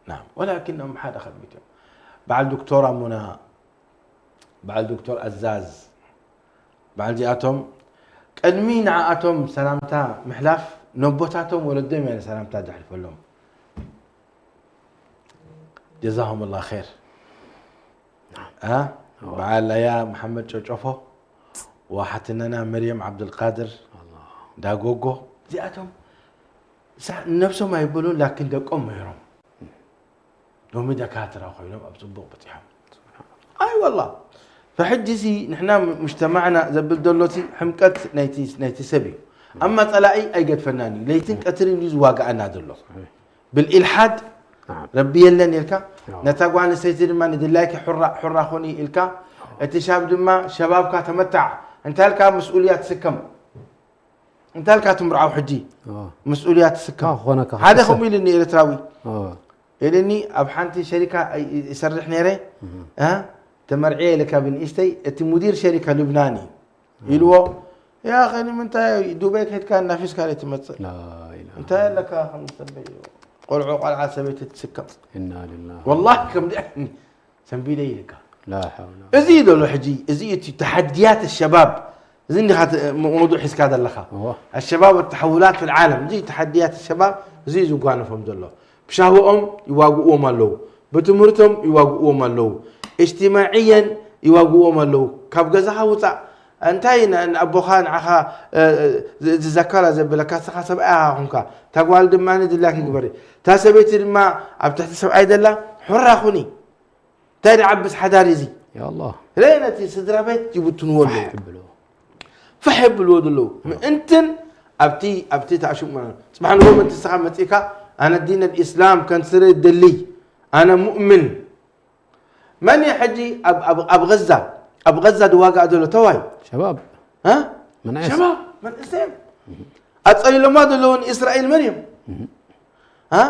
ናም ወላኪኖም ሓደ ከድሚት እዮም በዓል ዶክተር ኣሙና በዓል ዶክተር ኣዛዝ በዓል እዚኣቶም ቅድሚ ንዓኣቶም ሰላምታ ምሕላፍ ነቦታቶም ወለዶም እያ ሰላምታ ዘሕልፈሎም ጀዛሁም ላ ር በዓል ኣያ መሓመድ ጨጨፎ ወሓትነና መርየም ዓብዱልቃድር ዳጎጎ እዚኣቶም ነብሶም ኣይበሉን ላኪን ደቆም ምሂሮም ሎሚ ደካትራ ኮይኖም ኣብ ፅቡቅ በፂሖም ኣይ ወላ ፈሕጂ ሲ ንሕና ሙጅተማዕና ዘብል ዘሎ ሲ ሕምቀት ናይቲ ሰብ እዩ ኣማ ፀላኢ ኣይገድፈናን እዩ ለይትን ቀትርን እዩ ዝዋግኣና ዘሎ ብልኢልሓድ ረቢ የለን ኢልካ ነታ ጓል ኣንስተይቲ ድማ ንድላይኪ ሑራ ሑራ ኹኒ ኢልካ እቲ ሻብ ድማ ሸባብካ ተመታዕ እንታይ ኢልካ መስኡልያ ትስከም እንታይ ኢልካ ትምርዓው ሕጂ መስኡልያ ትስከም ሓደ ከምኡ ኢልኒ ኤርትራዊ ኢልኒ ኣብ ሓንቲ ሸሪካ ይሰርሕ ነይረ ተመርዕየ ኢልካ ብንእሽተይ እቲ ሙዲር ሸሪካ ልብናኒ ኢልዎ ያ ኸኒ ምንታይ ዱበይ ከድካ እናፊስካ ለ ትመፅእ እንታይ ኣለካ ከምሰበይ ቆልዑ ቆልዓ ሰበይቲ ትስከም ወላ ከም ሰንቢደ ኢልካ እዚ እዩ ዘሎ ሕጂ እዚ እቲ ተሓድያት ሸባብ እዚ እንዲኻ መውዱዕ ሒዝካ ዘለኻ ኣሸባብ ተሓውላት ፊ ዓለም እዚ ተሓድያት ሸባብ እዚ እዩ ዝጓነፎም ዘሎ ብሻህኦም ይዋግእዎም ኣለዉ ብትምህርቶም ይዋግእዎም ኣለዉ እጅትማዕየን ይዋግእዎም ኣለዉ ካብ ገዛኻ ውፃእ እንታይ ኣቦኻ ንዓኻ ዝዘከራ ዘብለካ ስኻ ሰብኣይ ኢኻ ኮንካ እታ ጓል ድማ ድላኪ ግበሪ እታ ሰበይቲ ድማ ኣብ ትሕቲ ሰብኣይ ዘላ ሑራ ኩኒ እንታይ ድዓብስ ሓዳር እዚ ርእ ነቲ ስድራ ቤት ይብትንዎ ኣለዉ ፋሕ የብልዎ ዘለዉ ምእንትን ኣብቲ ኣብቲ ተኣሽሙ ጽባሕ ንጎ ምእንቲ ስኻ መጺእካ ኣነ ዲን ልእስላም ከንስር ደሊ ኣነ ሙእምን መን እዩ ሕጂ ኣብ- ኣብ- ኣብ غزة ኣብ غزة ድዋጋእ ዘሎ ተዋይ ሸባብ እ? መናእስ ሸባብ መንእሰይ እዮም ኣፀሊሎማ ዘለዉ ንእስራኤል መን እዮም ها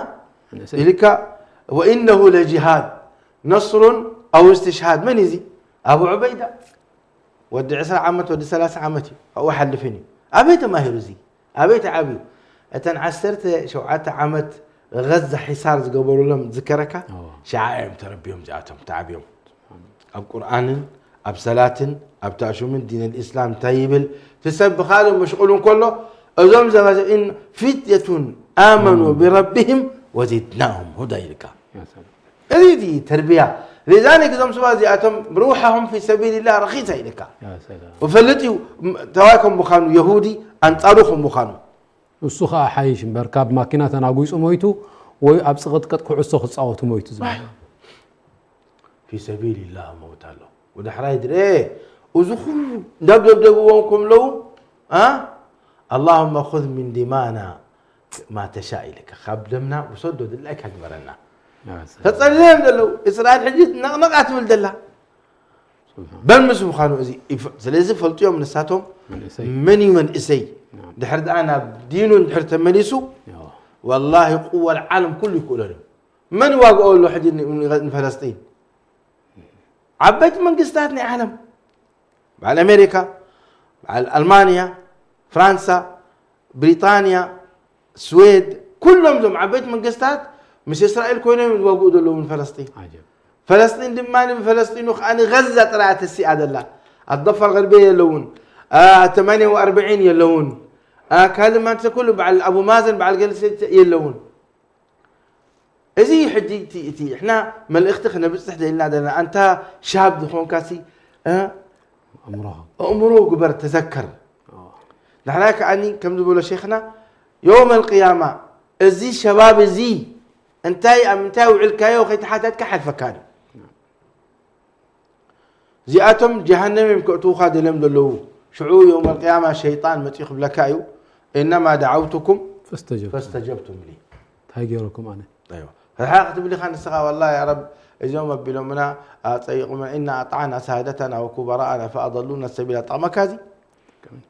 إلك وإنه لجهاد نصر أو استشهاد من يزي أبو عبيدة ወዲ ዕስራ ዓመት ወዲ ሰላሳ ዓመት እዩ ካብኡ ሓልፍን እዩ ኣበይ ተማሂሩ እዚ ኣበይ ተዓብዩ እተን ዓሰርተ ሸውዓተ ዓመት غزة حصار ዝገበሩሎም ዝከረካ ሸዓ እዮም ተረቢዮም እዚኣቶም ተዓብዮም ኣብ ቁርኣንን ኣብ ሰላትን ኣብ ተእሹምን ዲን الإسلام እንታይ ይብል እቲ ሰብ ብኻልእ መሽቁል እንከሎ እዞም ዘባዘ إن فتية آمنوا بربهم وزدناهم هدى ይልካ እዚ እቲ ተርቢያ لذلك እዞም ሰባት እዚኣቶም روحهم في سبيل الله ረኺሳ ኢልካ ይፈልጥ እዩ ተዋይ ከም ምዃኑ የሁዲ ኣንጻሩ ከም ምዃኑ እሱ ኸዓ ሓይሽ እምበር ካብ ማኪና ተናጒጹ ሞይቱ ወይ ኣብ ጽቕጥቅጥ ኩዕሶ ክጻወቱ ሞይቱ ዝብል في سبيل الله ሞት ኣሎ ወዳሕራይ ድረ እዚ ኩሉ እንዳብ ደብደብዎም ከምለዉ اللهم خذ من دمانا ما تشاء ኢልካ ካብ ደምና ውሰዶ ድላይካ ግበረና ተጸልዮም ዘለዉ እስራኤል ሕጂ ነቕነቕ ኣትብል ዘላ በል ምስ ምዃኑ እዚ ስለዚ ፈልጥዮም ንሳቶም መን እዩ መንእሰይ ድሕር ደኣ ናብ ዲኑ እንድሕር ተመሊሱ ወላሂ ቁወ ዓለም ኩሉ ይክእለሉ መን ዋግኦ ኣሎ ሕጂ ንፈለስጢን ዓበይቲ መንግስታት ናይ ዓለም በዓል ኣሜሪካ በዓል ኣልማንያ ፍራንሳ ብሪጣንያ ስዌድ ኩሎም እዞም ዓበይቲ መንግስታት ምስ እስራኤል ኮይኖም ዝዋግኡ ዘለዉ ንፈለስጢን ፈለስጢን ድማ ብፈለስጢኑ ከዓ ንገዛ ጥራያ ተሲኣ ዘላ ኣደፋ ገርቤ የለውን ተማንያ ወኣርብዒን የለውን ካልእ ማንተ ኩሉ በዓል ኣቡ ማዘን በዓል ገለሰ የለውን እዚ ሕጂ እቲ እቲ እሕና መልእኽቲ ክነብፅሕ ደልና ዘለና ኣንታ ሻብ ዝኾንካሲ ኣእምሮ ግበር ተዘከር ንሕና ከዓኒ ከም ዝበሎ ሸይኽና የውም ኣልቅያማ እዚ ሸባብ እዚ እንታይ ኣብ ምንታይ ውዕልካዮ ከይተሓተትካ ሓልፈካ እዩ እዚኣቶም ጀሃነም እዮም ከእትዉኻ ደልዮም ዘለዉ ሽዑ የውም ኣልቅያማ ሸይጣን መፂኡ ክብለካ እዩ እነማ ደዓውቱኩም ፈስተጀብቱም ሊ እንታይ ገይረኩም ኣነ ረሓቕ ክትብል ኢኻ ንስኻ ዋላ ያ ረብ እዚኦም ኣቢሎምና ኣፀይቑምና ኢና ኣጣዕና ሳህደተና ወኩበራኣና ፈኣضሉና ሰቢላ ጠቕመካ እዚ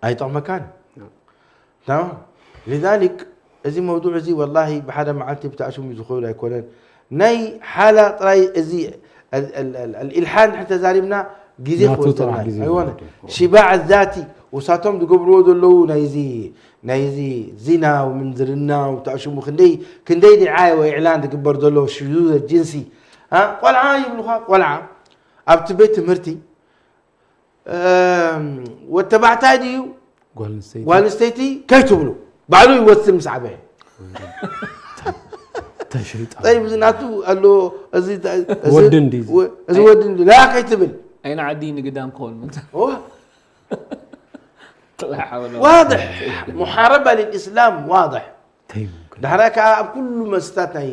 ኣይጠቕመካን تمام لذلك እዚ መውضوع እዚ ወላሂ ብሓደ መዓልቲ ብታእሽሙ ዝኽእል ኣይኮነን ናይ ሓላ ጥራይ እዚ الإلحاد እንድሕር ተዛሪብና ግዜ ክወስደና ኣይኮነ ሽባዕ ዛቲ ውሳቶም ዝገብርዎ ዘለዉ ናይዚ ናይዚ ዚና ምንዝርና ታእሽሙ ክንደይ ክንደይ ዲዓየ ወይ ኢዕላን ዝግበር ዘሎ ሽዙዘ ጅንሲ ቆልዓ ይብሉኻ ቆልዓ ኣብቲ ቤት ትምህርቲ ወተባዕታይ ድዩ ጓል ኣንስተይቲ ከይትብሉ ባዕሉ ይወስን ምስ ዓበየ ተሸይጣ ጠይብ እዚ ናቱ ኣሎ እዚ ወዲ እንዲ እዚ ወዲ እንዲ ላ ከይትብል ኣይን ዓዲ ንግዳም ክኸውን ምንተ واضح محاربة للإسلام واضح ዳሕራይ ከዓ ኣብ ኩሉ መስታት ናይ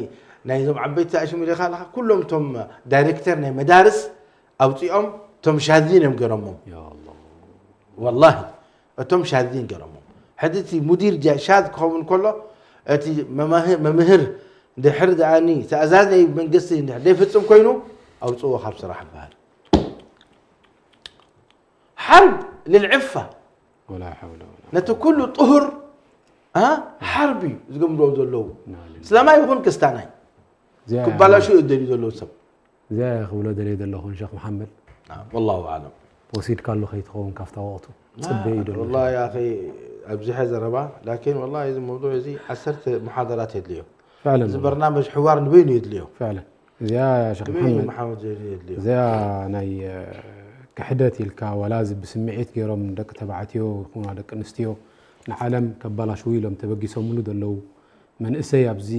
ናይዞም ዓበይቲ ኣሽሙ ኢኻ ኣለኻ ኩሎም እቶም ዳይሬክተር ናይ መዳርስ ኣውፂኦም እቶም ሻዚን እዮም ገይሮሞም ወላሂ እቶም ሻዚን ገይሮሞም ሕጂ እቲ ሙዲር ሻዝ ክኸውን ከሎ እቲ መምህር ድሕር ደኣኒ ተእዛዝ ናይ መንግስቲ ዘይፍፅም ኮይኑ ኣውፅዎ ካብ ስራሕ ይበሃል ሓርብ ልልዕፋ ነቲ ኩሉ ጥሁር ሓርብ እዩ ዝገምድዎ ዘለዉ እስላማይ ይኹን ክስታናይ ክባላሹ እዩ ደልዩ ዘለዉ ሰብ እዚኣ ክብሎ ደልየ ዘለኹ ንሸኽ መሓመድ ወላሁ ኣለም ወሲድካሉ ከይትኸውን ካብታ ወቕቱ ጽበ እዩ ደሎ ኣብዚሐ ዘረባ ላኪን ወላ እዚ መውضوع እዚ ዓሰርተ መሓደራት የድልዮ እዚ በርናመጅ ሕዋር ንበይኑ የድልዮ እዚኣ ሸክ መሓመድ እዚኣ ናይ ክሕደት ኢልካ ዋላ እዚ ብስምዒት ገይሮም ደቂ ተባዕትዮ ይኹኑ ደቂ ኣንስትዮ ንዓለም ከባላሽዉ ኢሎም ተበጊሶምሉ ዘለዉ መንእሰይ ኣብዚ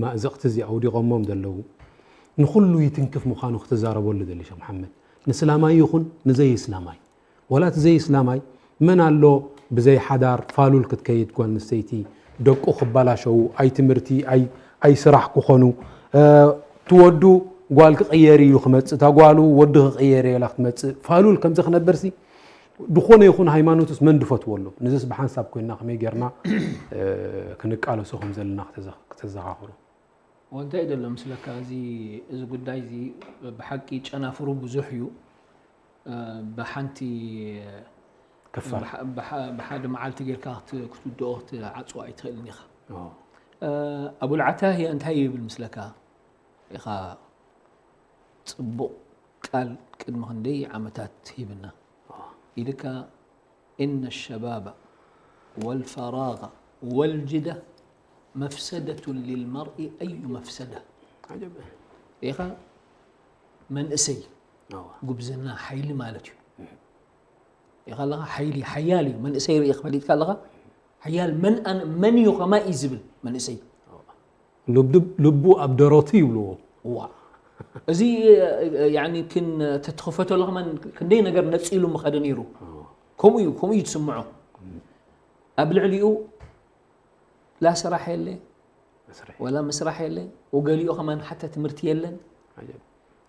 ማእዘቕቲ እዚ ኣውዲቖሞም ዘለዉ ንኹሉ ይትንክፍ ምዃኑ ክትዛረበሉ ደሊ ሸክ መሓመድ ንስላማይ ይኹን ንዘይ እስላማይ ዋላ እቲ ዘይእስላማይ መን ኣሎ ብዘይ ሓዳር ፋሉል ክትከይድ ጓል ኣንስተይቲ ደቁ ክባላሸዉ ኣይ ትምህርቲ ኣይ ኣይ ስራሕ ክኾኑ እቲ ወዱ ጓል ክቕየር እዩ ክመፅእ እታ ጓሉ ወዲ ክቕየር እየላ ክትመፅእ ፋሉል ከምዚ ክነብርሲ ዝኾነ ይኹን ሃይማኖትስ መን ድፈትዎ ኣሎ ንዝስ ብሓንሳብ ኮይንና ከመይ ጌርና ክንቃለሶ ከም ዘለና ክተዘኻኽሮ እንታይ ደሎ ምስለካ እዚ እዚ ጉዳይ እዚ ብሓቂ ጨናፍሩ ብዙሕ እዩ ብሓንቲ ክፋል ብሓደ መዓልቲ ጌርካ ክትውድኦ ክትዓፅዋ ኣይትኽእልን ኢኻ ኣቡልዓታህያ እንታይ ይብል ምስለካ? ኢኻ ጽቡቕ ቃል ቅድሚ ክንደይ ዓመታት ሂብና ኢልካ፣ إن الشباب والفراغ والجدة مفسدة للمرء أي مفسدة. ኢኻ መንእሰይ ጉብዝና ሓይሊ ማለት እዩ። ኢኻ ኣለኻ ሓይሊ ሓያል እዩ መንእሰይ ርኢ ፈሊጥካ ኣለኻ ሓያል መን ኣን መን እዩ ከማይ እዩ ዝብል መንእሰይ ልቡ ኣብ ደረቱ ይብልዎ። ዋ እዚ ያኒ ክን ተትኸፈተሉ ከማን ክንደይ ነገር ነፂሉ ምኸደ ነይሩ። ከምኡ እዩ ከምኡ እዩ ትስምዖ። ኣብ ልዕሊኡ ላ ስራሕ የለ ወላ ምስራሕ የለ ወገሊኡ ከማን ሓታ ትምህርቲ የለን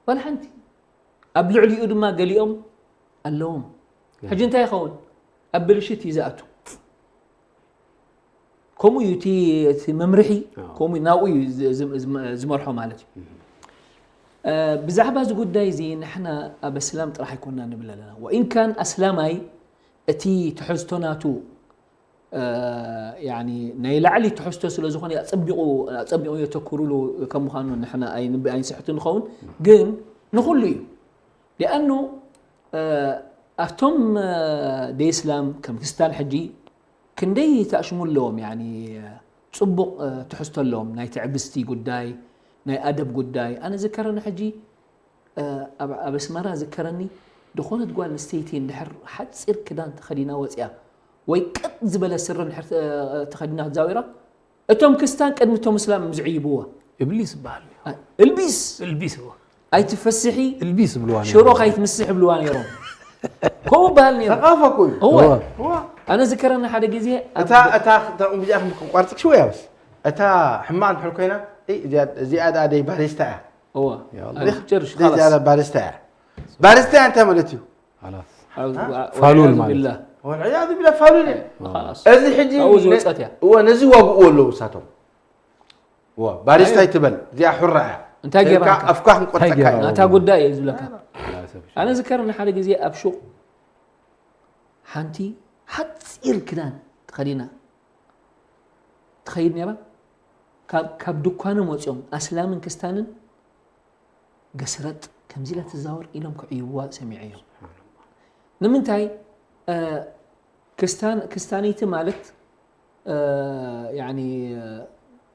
ወላ ሓንቲ። ኣብ ልዕሊኡ ድማ ገሊኦም ኣለዎም። ሕጂ እንታይ ይኸውን? ኣብ ብልሽት እዩ ዝኣቱ። ከምኡ እዩ እቲ እቲ መምርሒ ከምኡ ናብኡ እዩ ዝመርሖ ማለት እዩ። ብዛዕባ እዚ ጉዳይ እዚ ንሕና ኣብ ኣስላም ጥራሕ ኣይኮና ንብል ኣለና። ወኢን ካን ኣስላማይ እቲ ትሕዝቶ ናቱ ናይ ላዕሊ ትሕዝቶ ስለ ዝኾነ ኣፀቢቑ ኣፀቢቑ የተኩሩሉ ከም ምዃኑ ንሕና ኣይንስሕት ንኸውን። ግን ንኹሉ እዩ ሊኣኑ ኣብቶም ደይስላም ከም ክስታን ሕጂ ክንደይ ተኣሽሙ ኣለዎም። ፅቡቕ ትሕዝቶ ኣለዎም። ናይ ትዕግስቲ ጉዳይ፣ ናይ ኣደብ ጉዳይ። ኣነ ዝከረኒ ሕጂ ኣብ ኣስመራ ዝከረኒ ዝኾነት ጓል ኣንስተይቲ እንድሕር ሓፂር ክዳን ተኸዲና ወፂኣ ወይ ቅጥ ዝበለ ስረ እንድሕር ተኸዲና ክትዛዊራ እቶም ክስታን ቅድሚ እቶም እስላም እዮም ዝዕይብዋ። እብሊስ ይበሃል። እልቢስ እልቢስ እዎ። ኣይትፈስሒ እልቢስ ብልዋ ነይሮም። ሽሮ ካይትምስሕ ብልዋ ነይሮም። ከምኡ በሃል ነይሩ። ሰቃፋ እኮ እዩ። እወ። እዋ። ኣነ ዝከረኒ ሓደ ግዜ ኣብ- እታ እታ እታ እዚኣ ክቋርፅክ ሽወይ ያውስ እታ ሕማቅ እንድሕር ኮይና እይ፣ እዚኣ እዚኣ ደኣ ደይ ባሪስታ እያ። እዋ። ያ ኣላ። ጨርሽ ደይ እዚኣ خلاص። ባሪስታ እያ። ባሪስታ እያ እንታይ ማለት እዩ? خلاص أعوذ- ፋሉል والعياذ ማለት። بالله. ወልዕያዙ ቢላ ፋሉል እያ። خلاص. እዚ ሕጂ ኣብኡ ዝወፀት እያ። እወ ነዚ ዋግኡ ኣለዉ እሳቶም። እዋ ባሪስታ ይትበል እዚኣ ሑራ እያ። እንታይ ገይራ ኢልካ ኣንታ? ኣፍካ ክንቆርፀካ እንታይ ገይራ? እዩ። ናታ ጉዳይ እዩ ዝብለካ። لا سبب. ኣነ ዝከረኒ ሓደ ግዜ ኣብ ሹቕ ሓንቲ ሓፂር ክዳን ተኸዲና ትኸይድ ነይራ። ካብ- ካብ ድኳኖም ወፂኦም ኣስላምን ክስታንን ገስረጥ ከምዚ ኢላ ትዛወር ኢሎም ክዕይዋ ሰሚዐዮም። ንምንታይ እ፣ ክስታን ክስታነይቲ ማለት እ፣ ያኒ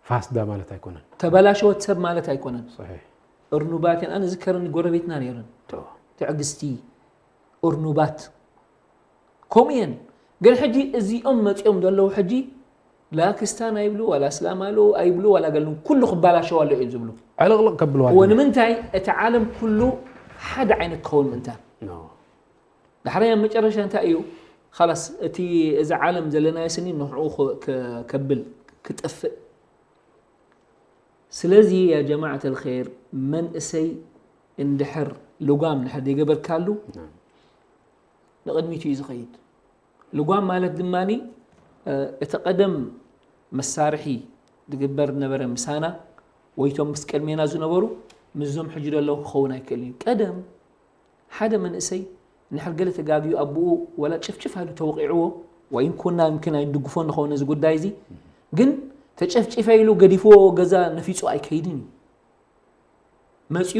ፋስዳ ማለት ኣይኮነን። ተበላሸወት ሰብ ማለት ኣይኮነን። صحيح. እርኑባት እየን። ኣነ ዝከረኒ ጎረቤትና ነይረን ትዕግስቲ እርኑባት ከምኡ እየን። ግን ሕጂ እዚኦም መፂኦም ዘለዉ ሕጂ ላ ክስታን ኣይብሉ ዋላ እስላም ኣሉ ኣይብሉ ዋላ ገሉ ኩሉ ክባላሸው ኣሎ እዮም ዝብሉ። ዕልቕልቕ ከብልዋ እወ ድዩ? ንምንታይ እቲ ዓለም ኩሉ ሓደ ዓይነት ክኸውን ምእንታን። ዳሕራይ ኣብ መጨረሻ እንታይ እዩ? ኻላስ እቲ እዚ ዓለም ዘለናዮ ስኒ ንዕኡ ክ- ክ- ከብል ክጠፍእ። ስለዚ ያ ጀማዓት ኣልኸይር መንእሰይ እንድሕር ልጓም እንድሕር ዘይገበርካሉ ንቕድሚት እዩ ዝኸይድ። ልጓም ማለት ድማ እቲ ቀደም መሳርሒ ዝግበር ዝነበረ ምሳና ወይቶም ምስ ቅድሜና ዝነበሩ ምስዞም ሕጂ ዘለዉ ክኸውን ኣይክእልን እዩ። ቀደም ሓደ መንእሰይ እንድሕር ገለ ተጋግዩ ኣቦኡ ወላ ጭፍጭፍ ኣሉ ተወቒዕዎ ወይ እንኮና ምክን ኣይንድግፎ ንኸውን ነዚ ጉዳይ እዚ ግን ተጨፍጭፈ ኢሉ ገዲፍዎ ገዛ ነፊፁ ኣይከይድን እዩ። መፅዩ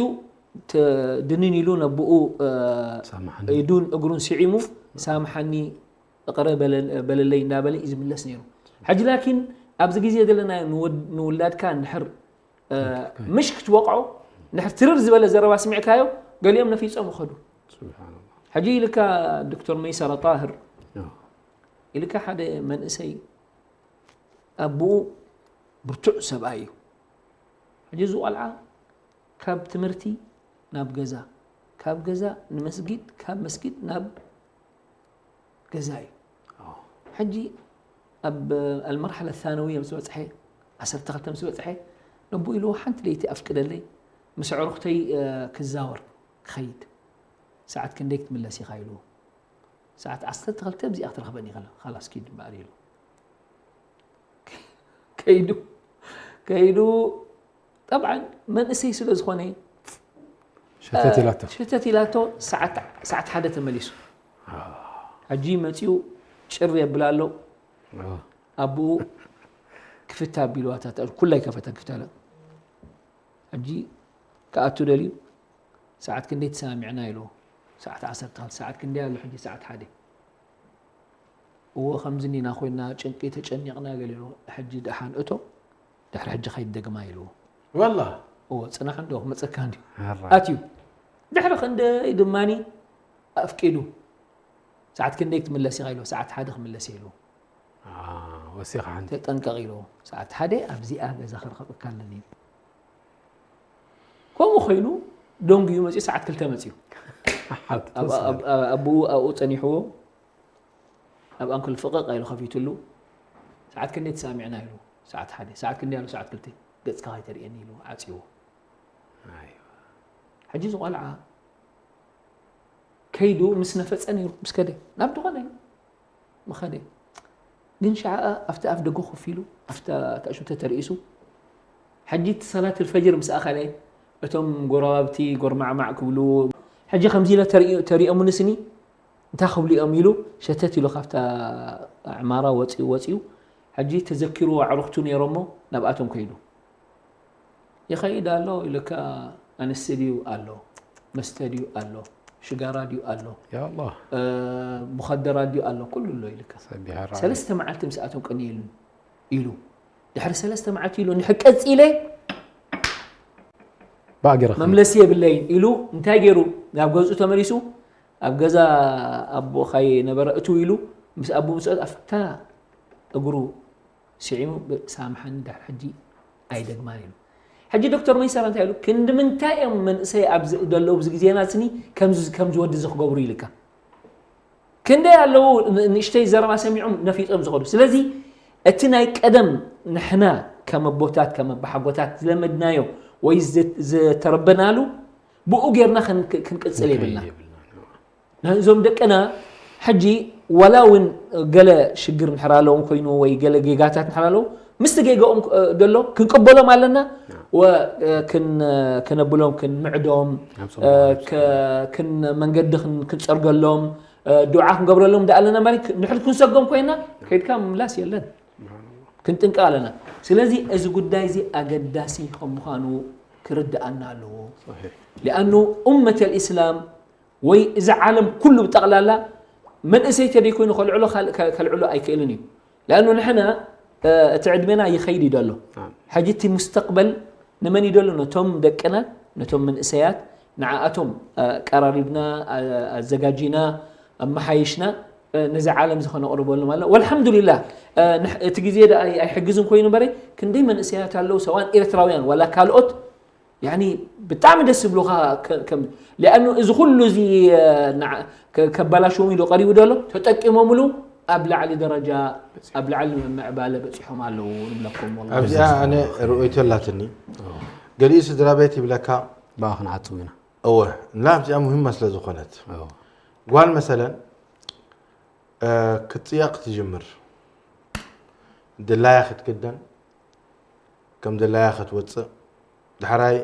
ድንን ኢሉ ነብኡ ሳምሓኒ። ኢዱን እግሩን ስዒሙ ሳምሓኒ እቕረ በለ- በለለይ እንዳበለ እዩ ዝምለስ ነይሩ። ሕጂ ላኪን ኣብዚ ግዜ ዘለና ንወድ- ንውላድካ እንድሕር እ፣ ምሽ ክትወቕዖ እንድሕር ትርር ዝበለ ዘረባ ስሚዕካዮ ገሊኦም ነፊፆም ይኸዱ። سبحان الله. ሕጂ ኢልካ ዶክተር መይሰረ ጣህር آه. ኢልካ ሓደ መንእሰይ ኣቦኡ ብርቱዕ ሰብኣይ እዩ። ሕጂ እዚ ቆልዓ ካብ ትምህርቲ ናብ ገዛ ካብ ገዛ ንመስጊድ ካብ መስጊድ ናብ ገዛ እዩ። ሕጂ ኣብ ኣልመርሓለ ታነውያ ምስ በፅሐ ዓሰርተ ክልተ ምስ በፅሐ ነቦ ኢልዎ ሓንቲ ለይቲ ኣፍቅደለይ ምስ ኣዕሩኽተይ እ፣ ክዛወር ክኸይድ ሰዓት ክንደይ ክትምለስ ኢኻ ኢልዎ። ሰዓት ዓሰርተ ክልተ ኣብዚኣ ክትረኽበኒ ኢኻ ኻላስ ኪድ እምበኣር ኢሉ ከይዱ ከይዱ ጠብዓን መንእሰይ ስለ ዝኾነ ሸተት ኢላቶ። ሸተት ኢላቶ ሰዓት ሰዓት ሓደ ተመሊሱ ሕጂ መፂኡ ጭር የብል ኣሎ آه. ኣቦኡ ክፍት ኣቢልዋ እታ ተኣል-፣ ኩላ ኣይከፈተን ክፍት ኣለ። ሕጂ ክኣቱ ደልዩ፣ ሰዓት ክንደይ ተሰማሚዕና ኢልዎ። ሰዓት ዓሰርተ ክልተ፣ ሰዓት ክንደይ ኣሎ ሕጂ? ሰዓት ሓደ። እዎ ከምዚ እኒና ኮይና ጭንቂ ተጨኒቕና ገለ ኢልዎ። ሕጂ ደሓን እቶ፣ ድሕሪ ሕጂ ከይትደግማ ኢልዎ። ወላ እዎ ጽናሕ እንዶ ክመጸካ እንዲዩ። ኣራ ኣትዩ። ድሕሪ ክንደይ ድማኒ ኣፍቂዱ። ሰዓት ክንደይ ክትምለስ ኢኻ ኢልዎ። ሰዓት ሓደ ክምለስ ኢልዎ። አ፣ ወሲኻ ሓንቲ ተጠንቀቕ ኢልዎ። ሰዓት ሓደ ኣብዚኣ ገዛ ክረኸበካ ኣለኒ። ከምኡ ኮይኑ ደንጉዩ መፂኡ፣ ሰዓት ክልተ መፂኡ። ሓንቲ ኣብ- ተወሰነ። ኣብ- ኣብ- ኣቦኡ ኣብኡ ፀኒሕዎ፣ ኣብ ኣንክል ፍቕቕ ኢሉ ከፊትሉ። ሰዓት ክንደይ ተሰማሚዕና ኢሉ። ሰዓት ሓደ። ሰዓት ክንደይ ኣሎ? ሰዓት ክልተ። ገፅካ ከይተርእየኒ ኢሉ ዓፅዎ። ኣይ። ሕጂ እዚ ቆልዓ ከይዱ ምስ ነፈፀ ነይሩ፣ ምስ ከደ ናብ ዝኾነ እዩ ምኸደ። ግን ሸዓ ኣብቲ ኣፍ ደገ ኮፍ ኢሉ፣ ኣብታ ታእሹ ተተርእሱ። ሕጂ እቲ ሰላት ልፈጅር ምስ ኣኸለ፣ እቶም ጎረባብቲ ጎርማዕማዕ ክብሉ፣ ሕጂ ከምዚ ኢለ ተርእዮ-፣ ተሪኦሙኒ ስኒ እንታይ ክብሉ እዮም ኢሉ ሸተት ኢሉ ካብታ ዕማራ ወፂኡ ወፂኡ። ሕጂ ተዘኪሩ ኣዕሩኽቱ ነይሮሞ ናብኣቶም ከይዱ። ይኸይድ ኣሎ ኢሉካ፣ ኣንስቲ ድዩ ኣሎ፣ መስተ ድዩ ኣሎ፣ ሽጋራ ድዩ ኣሎ፣ ያ ኣላህ እ፣ ሙኸደራት ድዩ ኣሎ፣ ኩሉ ኣሎ ኢሉካ። ሰቢሕ ኣራ ሰለስተ መዓልቲ ምስኣቶም ቀንየሉ ኢሉ። ድሕሪ ሰለስተ መዓልቲ ኢሉ፣ ንድሕር ቀፂለ ባእግረ መምለሲ የብለይን ኢሉ። እንታይ ገይሩ? ናብ ገዝኡ ተመሊሱ። ኣብ ገዛ ኣቦ ኻይ ነበረ እቱ ኢሉ፣ ምስ ኣቦ ምስ ኣብታ እግሩ ስዒሙ፣ ሳምሓኒ፣ ድሕሪ ሕጂ ኣይደግማን ኢሉ። ሕጂ ዶክተር መይሰራ እንታይ ኢሉ? ክንዲ ምንታይ እዮም መንእሰይ ኣብዚ ዘለዉ ኣብዚ ግዜና ስኒ ከምዚ ከምዚ ወዲ እዚ ክገብሩ ኢልካ? ክንደይ ኣለዉ ን-፣ ንእሽተይ ዘረባ ሰሚዖም ነፊጦም ዝኸዱ። ስለዚ እቲ ናይ ቀደም ንሕና ከም ኣቦታት ከም ኣባሓጎታት ዝለመድናዮ ወይ ዝ-፣ ዝተረበናሉ ብኡ ጌርና ከን-፣ ክንቅጽል የብልና። ነዞም ደቅና ሕጂ ዋላ እውን ገለ ሽግር እንድሕር ኣለዎም ኮይኑ ወይ ገለ ጌጋታት እንድሕር ኣለዎም ምስቲ ጌጋኦም እ፣ ደሎ ክንቅበሎም ኣለና። ወ-፣ እ፣ ክን-፣ ክነብሎም ክንምዕዶም ናብ ጾም እ፣ ተባረክ። ከ-፣ ክን-፣ መንገዲ ክን-፣ ክንጸርገሎም እ፣ ዱዓ ክንገብረሎም ደኣ ኣለና ማለት ክ-፣ ንድሕር ክንሰጎም ኮይና ከይድካ ምምላስ የለን። ክንጥንቀቕ ኣለና። ስለዚ እዚ ጉዳይ እዚ ኣገዳሲ ከም ምዃኑ ክርድኣና ኣለዎ። صحيح ሊኣኑ ኡመት ኣልእስላም ወይ እዚ ዓለም ኩሉ ብጠቕላላ መንእሰይ ተደይኮይኑ ከልዕሎ ካልእ ከ-፣ ከልዕሎ ኣይክእልን እዩ። ሊኣኑ ንሕና እ፣ እቲ ዕድሜና ይኸይድ እዩ ዘሎ። نعم ሕጂ እቲ ሙስተቅበል ንመን እዩ ዘሎ? ነቶም ደቅና፣ ነቶም መንእሰያት፣ ንዓኣቶም እ፣ ቀራሪብና፣ እ፣ ኣዘጋጂና፣ ኣመሓይሽና እ፣ ነዚ ዓለም እዚ ከነቕርበሉ ማለት። ወልሓምዱሊላህ እ፣ ንሕ-፣ እቲ ግዜ ደኣ ኣይ-፣ ኣይሕግዝን ኮይኑ በረ ክንደይ መንእሰያት ኣለዉ ሰዋን ኤርትራውያን ዋላ ካልኦት ያኒ ብጣዕሚ ደስ ዝብሉኻ ከ-፣ ከም ሊኣኑ እዚ ኩሉ እዚ እ፣ ንዓ-፣ ከ-፣ ከባላሽዎም ኢሉ ቀሪቡ ደሎ ተጠቂሞምሉ ኣብ ላዕሊ ደረጃ ኣብ ላዕሊ ምዕባለ በፂሖም ኣለዉ ንብለኩም ወላሂ። ኣብዚኣ ኣነ ርእይቶ ኣላትኒ። ገሊኡ ስድራ ቤት ይብለካ ብኣ ክንዓጽው ኢና እወ ላ ኣብዚኣ ሙሂማ ስለ ዝኾነት እዎ። ጓል መሰለን እ፣ ክትፅየቕ ክትጅምር ድላያ ክትክደን ከም ድላያ ክትወፅእ ዳሕራይ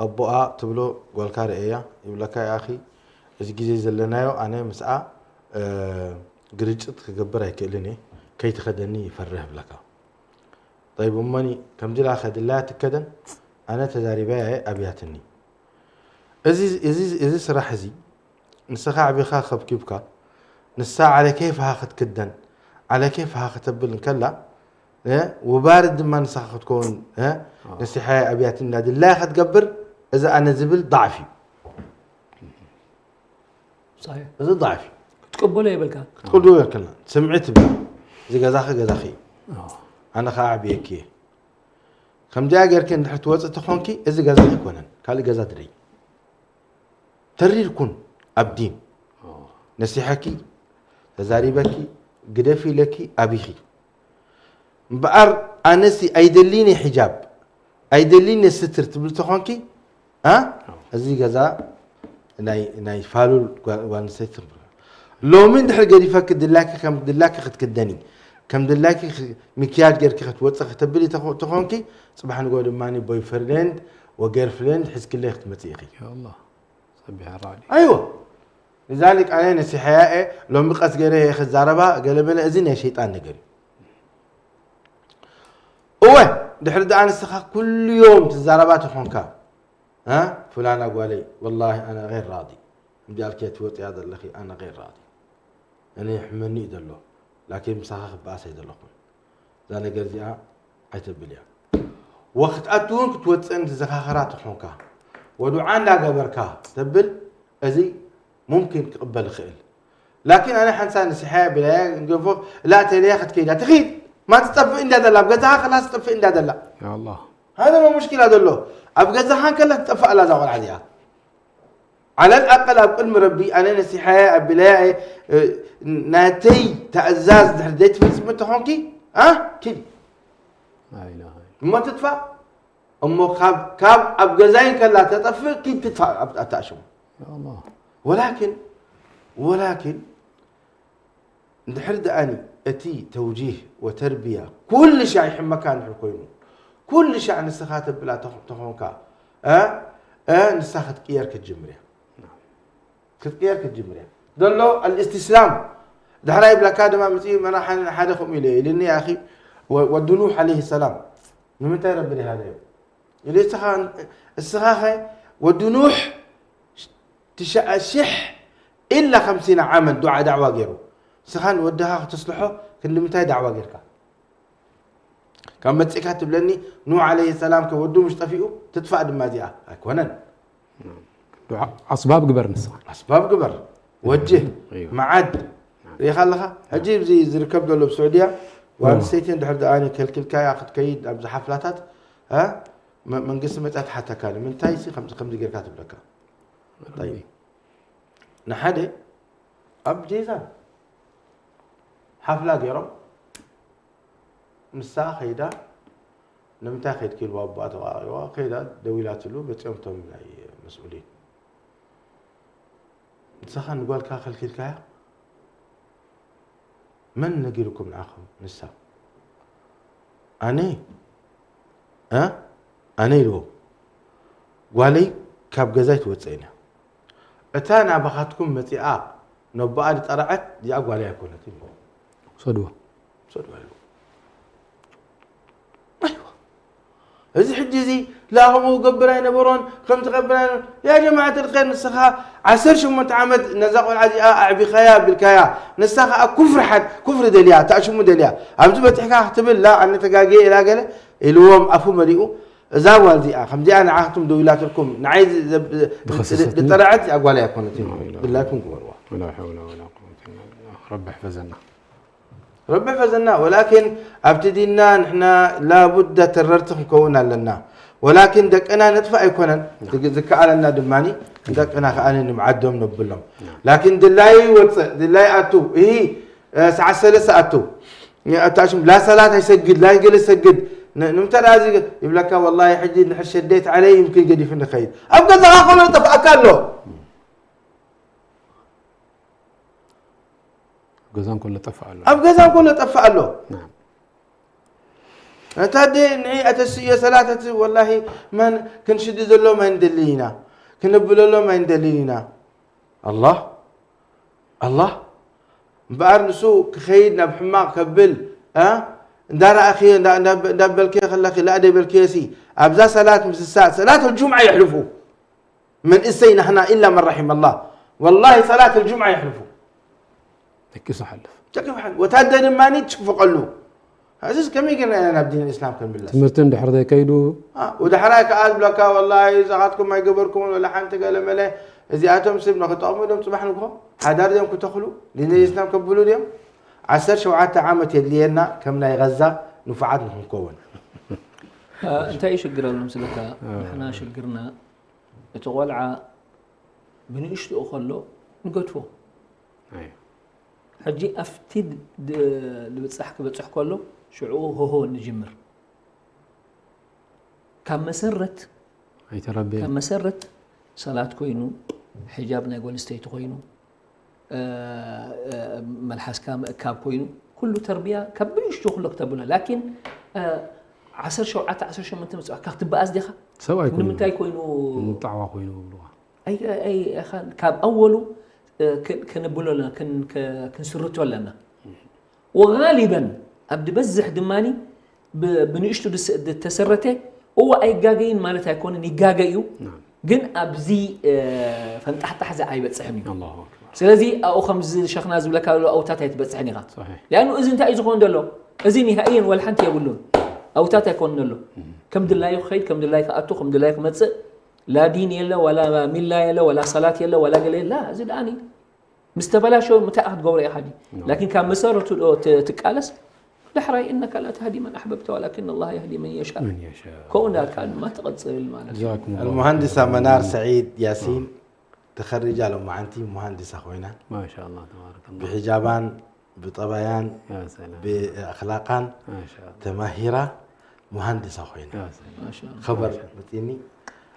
ኣቦኣ ትብሎ ጓልካ ርእያ ይብለካ ይኣኺ እዚ ግዜ ዘለናዮ ኣነ ምስኣ እ፣ ግርጭት ክገብር ኣይክእልን እየ ከይትኸደኒ ይፈርህ ይብለካ ጠይብ እሞኒ ከምዚ ኢላ ከድላያ ትከደን ኣነ ተዛሪበያ እየ ኣብያትኒ እዚ እዚ እዚ ስራሕ እዚ ንስኻ ኣዕቢኻ ከብኪብካ ንሳ ዓለ ኬፍሃ ክትክደን ዓለ ኬፍሃ ከተብል እንከላ እ፣ ውባርድ ድማ ንስኻ ክትከውን እ፣ ነሲሓያ ኣብያትኒ እናድላያ ክትገብር እዚ ኣነ ዝብል ضعፍ እዩ صحيح እዚ ضعፍ እዩ ክትቅበሎ የብልካ ክትቅዱ የብልክና ስምዒ ትብል እዚ ገዛኺ ገዛኺ እዩ ኣነ ከዓ ኣዕብየኪ እየ ከምዚኣ ጌርኪ እንድሕር ትወፅእ ተኾንኪ እዚ ገዛ ኣይኮነን ካልእ ገዛ ድረይ ተሪር ኩን ኣብ ዲን ነሲሐኪ ተዛሪበኪ ግደፊ ኢለኪ ኣቢኺ እምበኣር ኣነሲ ኣይደሊን እየ ሒጃብ ኣይደሊን እየ ስትር ትብል ተኾንኪ ኣ እዚ ገዛ ናይ ናይ ፋሉል ጓል ጓል ኣንስተይቲ ትብል ሎሚ እንድሕር ገዲፈኪ ድላኪ ከም ድላኪ ክትክደኒ ከም ድላኪ ክ- ምክያድ ጌርኪ ክትወፅእ ክተብሊ ተኾ- ተኾንኪ ፅባሕ ንጎ ድማ ቦይ ፍሬንድ ወ ጌር ፍሬንድ ሒዝክለይ ክትመፅእ ኢኺ يا الله صبي هالرعدي ኣይወ ንዛሊክ ኣነ ነሲሐያ እየ ሎሚ ቀስ ገይረ እየ ክዛረባ ገለመለ እዚ ናይ ሸይጣን ነገር እዩ እወ፣ ድሕሪ ደኣ ንስኻ ኩሉ ዮም ትዛረባ ተኾንካ፣ ها؟ فلانة ጓለይ፣ والله أنا غير راضي. ከምዚ ኣልኪ ትወፅያ ዘለኺ፣ أنا غير راضي. እኔ ሕመኒ እዩ ዘሎ፣ ላኪን ምሳኻ ክበኣስ ኣይደለኹን። እዛ ነገር እዚኣ ኣይተብል እያ። ወክትኣቱ እውን ክትወፅእን ትዘኻኸራ ተኾንካ፣ ወዱዓ እንዳገበርካ ተብል፣ እዚ ሙምኪን ክቕበል ይኽእል። ላኪን ኣነ ሓንሳ ንስሓያ ብላያ ንገፎ፣ ላ ተለያ ክትከይዳ ትኺድ። ማ ትጠፍእ እንዳ ዘላ፣ ኣብ ገዛኻ ከላ ትጠፍእ እንዳ ዘላ። يا الله. هذا ما مشكلة ዘሎ። ኣብ ገዛኻ ከላ ትጠፍእ ኣላ እዛ ቆልዓ እዚኣ። على الأقل ኣብ ቅድሚ ረቢ ኣነ ነሲሓያ ኣቢለያ እየ፣ እ፣ ናተይ ተእዛዝ ድሕሪ ዘይትፍጽሚ እንተኾንኪ፣ ኣ፣ ኪዲ። لا إله إلا እሞ ትጥፋእ። እሞ ካብ፣ ካብ ኣብ ገዛይ ከላ ተጠፍእ፣ ኪድ ትጥፋእ ኣብ፣ ኣታ ሽሙ። يا الله. ወላኪን፣ ወላኪን፣ እንድሕር ደኣኒ እቲ ተውጂህ ወተርቢያ ኩሉ ሻዕ ይሕመካ እንድሕር ኮይኑ፣ ኩሉ ሻዕ ንስኻ ተብላ ተኾ-፣ ተኾንካ፣ እ፣ እ፣ ንሳ ክትቅየር ክትጅምር እያ። ክትቅየር ክትጅምር እያ። ዘሎ ኣልእስትስላም። ዳሕራይ ይብለካ ድማ፣ ምጽኢ መራሓ ሓደ ከምኡ ኢለ ኢልኒ፣ ኣኺ፣ ወ-፣ ወዲ ኑሕ ዓለይሂ ሰላም ንምንታይ ረቢ ደይሃደዮ? ኢሉ እስኻ፣ እስኻ ኸ ወዲ ኑሕ ትሽዓ ሽሕ ኢላ ኸምሲና ዓመት ዱዓ ዳዕዋ ገይሩ። እስኻ ንወድኻ ክተስልሖ ክንዲ ምንታይ ዳዕዋ ጌርካ? ካብ መጺእካ ትብለኒ ኑሕ ዓለይሂ ሰላም ከ ወዱ ምሽ ጠፊኡ ትጥፋእ ድማ እዚኣ ኣይኮነን። ዱዓ ኣስባብ ግበር ንስኻ። ኣስባብ ግበር፣ ወጅህ፣ እይዋ። መዓድ። ርኢኻ ኣለኻ? ሕጂ እዚ ዝርከብ ዘሎ ኣብ ስዑድያ፣ ጓል እዎ። ኣንስተይቲ እንድሕር ደኣ ከልኪልካያ ክትከይድ ኣብዚ ሓፍላታት፣ እ? መ-፣ መንግስቲ መጽያ ትሓተካ፣ ንምንታይ ሲ ከምዚ፣ ከምዚ ጌርካ ትብለካ። ጠይብ። ንሓደ ኣብ ጄዛን ሓፍላ ገይሮም፣ ንሳ ኸይዳ፣ "ንምንታይ ኸይድኪ?" ኢልዋ ኣቦኣ ተዋቒዋ፣ ከይዳ ደዊላትሉ፣ መጺኦም እቶም ናይ መስኡሊን። "ንስኻ ንጓልካ ከልኪልካያ? መን ነጊሩኩም ንዓኹም?" ንሳ፣ "ኣነ፣ እ? ኣነ" ኢልዎ፣ "ጓለይ ካብ ገዛይ ትወጽእ እያ። እታ ናባኻትኩም መጺኣ ነቦኣ ዝጠርዐት እዚኣ ጓለይ ኣይኮነትን" ኢልዎ። ውሰድዋ። ውሰድዋ ኢልዎ። ኣይዋ። እዚ ሕጂ እዚ ላ ከምኡ ገብር ኣይነበሮን፣ ከምዚ ገብር ኣይነበሮን። ያ ጀማዓት ኣልኸይር፣ ንስኻ ዓሰርተ ሸሞንተ ዓመት ነዛ ቆልዓ እዚኣ ኣዕቢኻያ ኣቢልካያ፣ ንሳ ኸኣ ኩፍሪ ሓድ-፣ ኩፍሪ ደልያ፣ ተኣሽሙ ደልያ። ኣብዚ በጺሕካ ክትብል፣ ላ ኣነ ተጋግየ ኢላ ገለ ኢልዎም ኣፉ መሊኡ። እዛ ጓል እዚኣ ከምዚኣ ንዓኽቱም ደው ኢላትልኩም፣ ንዓይ ዝ-፣ ዘብ-፣ ብኸሰሰትኒ። ዝጠርዐት እዚኣ ጓል ኣይኮነትን። لا إله إلا ድላይኩም ግበርዋ። ولا حول ولا قوة إلا بالله. ረቢ ይሕፈዘና። ረቢ ይሕፈዘና። ወላኪን ኣብቲ ዲንና ንሕና ላቡዳ ተረርቲ ክንከውን ኣለና። ወላኪን ደቅና ነጥፍእ ኣይኮነን። ናም። ዝግ-፣ ዝከኣለና ድማ ደቅና ከኣ ንምዓዶም ነብሎም። ናም። ላኪን ድላይ ይወፅእ፣ ድላይ ኣቱ፣ እሂ፣ እ፣ ሰዓት ሰለስተ ኣቱ። ኣታ ሽም ላ ሰላት ኣይሰግድ፣ ላ ገለ ሰግድ። ን-፣ ንምንታይ ደኣ እዚ ይብለካ፣ ወላሂ ሕጂ እንድሕር ሸደይት ዓለይ ይምክን ገዲፉ ንኸይድ። ኣብ ገዛኻ ከሎ ጠፍኣካ ኣሎ። ገዛ እንከሎ ጠፍእ ኣሎ። ኣብ ገዛ እንከሎ ጠፍእ ኣሎ። ናም። እታ ኣደ ንዒ ኣተስእዮ ሰላት፣ እቲ ወላሂ መን ክንሽዲ ዘሎም ኣይንደልን ኢና፣ ክንብለሎም ኣይንደልን ኢና። ኣላህ፣ ኣላህ፣ እምበኣር ንሱ ክኸይድ ናብ ሕማቕ ከብል፣ እ? እንዳረኣኽዮ፣ እንዳ-፣ እንዳ-፣ እንዳበልክዮ ከለኺ፣ ላእደ በልክዮ ሲ፣ ኣብዛ ሰላት ምስሳ፣ ሰላት ኣልጁምዓ የሕልፉ። መንእሰይ ናህና ኢላ መን ረሒመ ኣላህ። ወላሂ ሰላት ኣልጁምዓ የሕልፉ። ደቂሱ ሓልፍ። ደቂሱ ሓልፍ። ወታደ ድማ ትሽክፈቀሉ። ሕዚስ ከመይ ጌርና ኢና ናብ ዲን እስላም ክንምለስ? ትምህርቲ እንድሕር ዘይከይዱ። አ፣ ወደ ሓራይ ከኣ ዝብለካ፣ ወላሂ፣ እዛኻትኩም ኣይገበርኩምን፣ ወላ ሓንቲ ገለ መለ፣ እዚኣቶም ስብ ንኽጠቕሙ ኢሎም ጽባሕ ንግሆ ሓዳር እዮም ክተኽሉ፣ ዲን እስላም ከብሉ ድዮም? ዓሰርተ ሸውዓተ ዓመት የድልየና፣ ከም ናይ ገዛ ንፉዓት ንኽንከውን። አ፣ እንታይ እዩ ሽግር ኣሎ ምስለካ? አ። ንሕና ሽግርና፣ እቲ ቆልዓ ብንእሽትኡ ከሎ ንገድፎ። ኣይ። ሕጂ ኣብቲ ድ-፣ ድ-፣ ልብጻሕ ክበጽሕ ከሎ ሽዑ ሆሆ ንጅምር። ካብ መሰረት፣ ኣይተረበየን። ካብ መሰረት ሰላት ኮይኑ፣ ሒጃብ ናይ ጓል ኣንስተይቲ ኮይኑ፣ እ፣ እ፣ መልሓስካ ምእካብ ኮይኑ፣ ኩሉ ተርቢያ ካብ ብንእሽቱ ኩሎ ክተብሎ። ላኪን፣ እ፣ ዓሰርተ ሸውዓተ፣ ዓሰርተ ሸሞንተ መጽኣካ ክትበኣስ ዲኻ? ሰብ ኣይኮይኑ። ንምንታይ ኮይኑ? ንጣዕዋ ኮይኑ ይብልዋ። ኣይ፣ ኣይ፣ ኣይ፣ ኣኻ-፣ ካብ ኣወሉ፣ እ፣ ክን-፣ ክንብሎ ኣለና፣ ክን-፣ ከ-፣ ክንስርቶ ኣለና። ወጋሊበን ኣብ ዝበዝሕ ድማኒ ብ- ብንእሽቱ ድስ- ድተሰረተ እዎ ኣይጋገይን ማለት ኣይኮነን፣ ይጋገ እዩ። ግን ኣብዚ ፈንጣሕጣሕ ዚ ኣይበፅሕን እዩ። ስለዚ ኣብኡ ከምዚ ሸኽና ዝብለካ ዘሎ ኣውታት ኣይትበፅሕን ኢኻ። ሊኣኑ እዚ እንታይ እዩ ዝኾን ዘሎ? እዚ ኒሃእየን ወላ ሓንቲ የብሉን። ኣውታት ኣይኮንን ኣሎ። ከም ድላዩ ክኸይድ፣ ከም ድላይ ክኣቱ፣ ከም ድላይ ክመፅእ፣ ላ ዲን የለ፣ ዋላ ሚላ የለ፣ ዋላ ሰላት የለ፣ ዋላ ገለ የለ። እዚ ደኣኒ ምስ ተበላሸወ ምታይ ክትገብሮ ኢኻ ዲ? ላኪን ካብ መሰረቱ ዶ ት- ትቃለስ? ዳሕራይ إنك لا تهدي من أحببت ولكن الله يهدي من يشاء. من يشاء. ከምኡ እንዳልካ ድማ ትቐጽል ማለት እዩ። جزاكم الله المهندسة خيرا. منار سعيد ياسين تخرج لمعنتي مهندسة خوينا. ما شاء الله تبارك الله. بحجابان، بطبيان، يا سلام. بأخلاقان ما شاء الله. تماهرة مهندسة خوينا. يا سلام. ما شاء الله. خبر بتيني.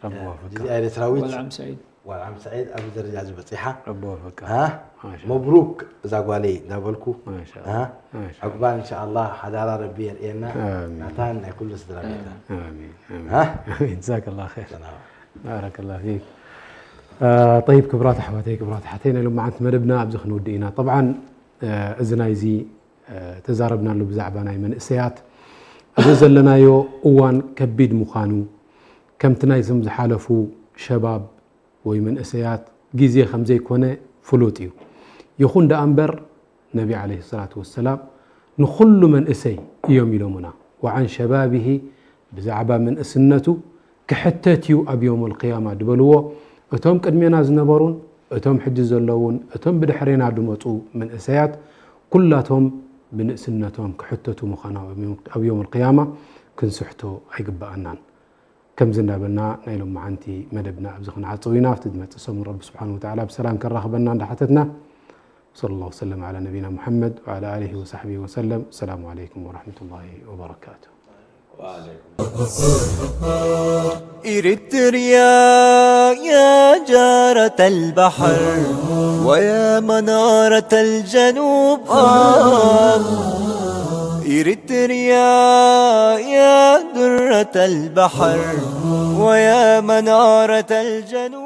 رب يوفقك. جزء آيرتراويت. والعم سعيد. والعم سعيد أبو درجة بطيحة. رب يوفقك. ها؟ ما شاء الله. مبروك زاغوالي دابلكو. ما شاء الله. ها؟ ما شاء الله. عقبال إن شاء الله حضارة ربي يرئينا. آمين. ناتان يكون لسدرا بيتا. آمين. آمين. ها؟ آمين. جزاك الله خير. سلام. بارك الله فيك. آه، طيب، ክቡራት ኣሕዋተይ፣ ክቡራት ኣሓተይ፣ ናይ ሎማዓንቲ መደብና ኣብዚ ክንውድእ ኢና። طبعا፣ آه، እዚ ናይዚ፣ آه፣ ተዛረብናሉ ብዛዕባ ናይ መንእሰያት፣ እዚ ዘለናዮ እዋን ከቢድ ምዃኑ፣ ከምቲ ናይዞም ዝሓለፉ ሸባብ ወይ መንእሰያት ግዜ ከም ዘይኮነ ፍሉጥ እዩ። ይኹን ደኣ እምበር፣ ነቢ ዓለይሂ ሰላቱ ወሰላም ንኹሉ መንእሰይ እዮም ኢሎምና። وعن شبابه، ብዛዕባ መንእስነቱ ክሕተት እዩ ኣብ የውመል ቅያማ ድበልዎ፣ እቶም ቅድሜና ዝነበሩን እቶም ሕጂ ዘለዉን እቶም ብድሕሬና ድመፁ መንእሰያት ኩላቶም ብንእስነቶም ክሕተቱ ምዃኖም ኣብ የውመል ቅያማ ክንስሕቶ ኣይግበኣናን። ከምዚ እንዳበልና ናይ ሎማዓንቲ መደብና ኣብዚ ክንዓጽው ኢና። ኣብቲ ዝመጽእ ሰሙን ረቢ ስብሓን ወተዓላ ብሰላም ከራኽበና እንዳሓተትና፣ ወሰለ ላሁ ወሰለም ዓላ ነቢና ሙሓመድ ወዓላ ኣሊሂ ወሳሕቢሂ ወሰለም። ወሰላሙ ዓለይኩም ወረሕመቱላሂ ወበረካቱ። إريتريا يا جارة البحر ويا منارة الجنوب. آه. إريتريا يا درة البحر ويا منارة الجنوب.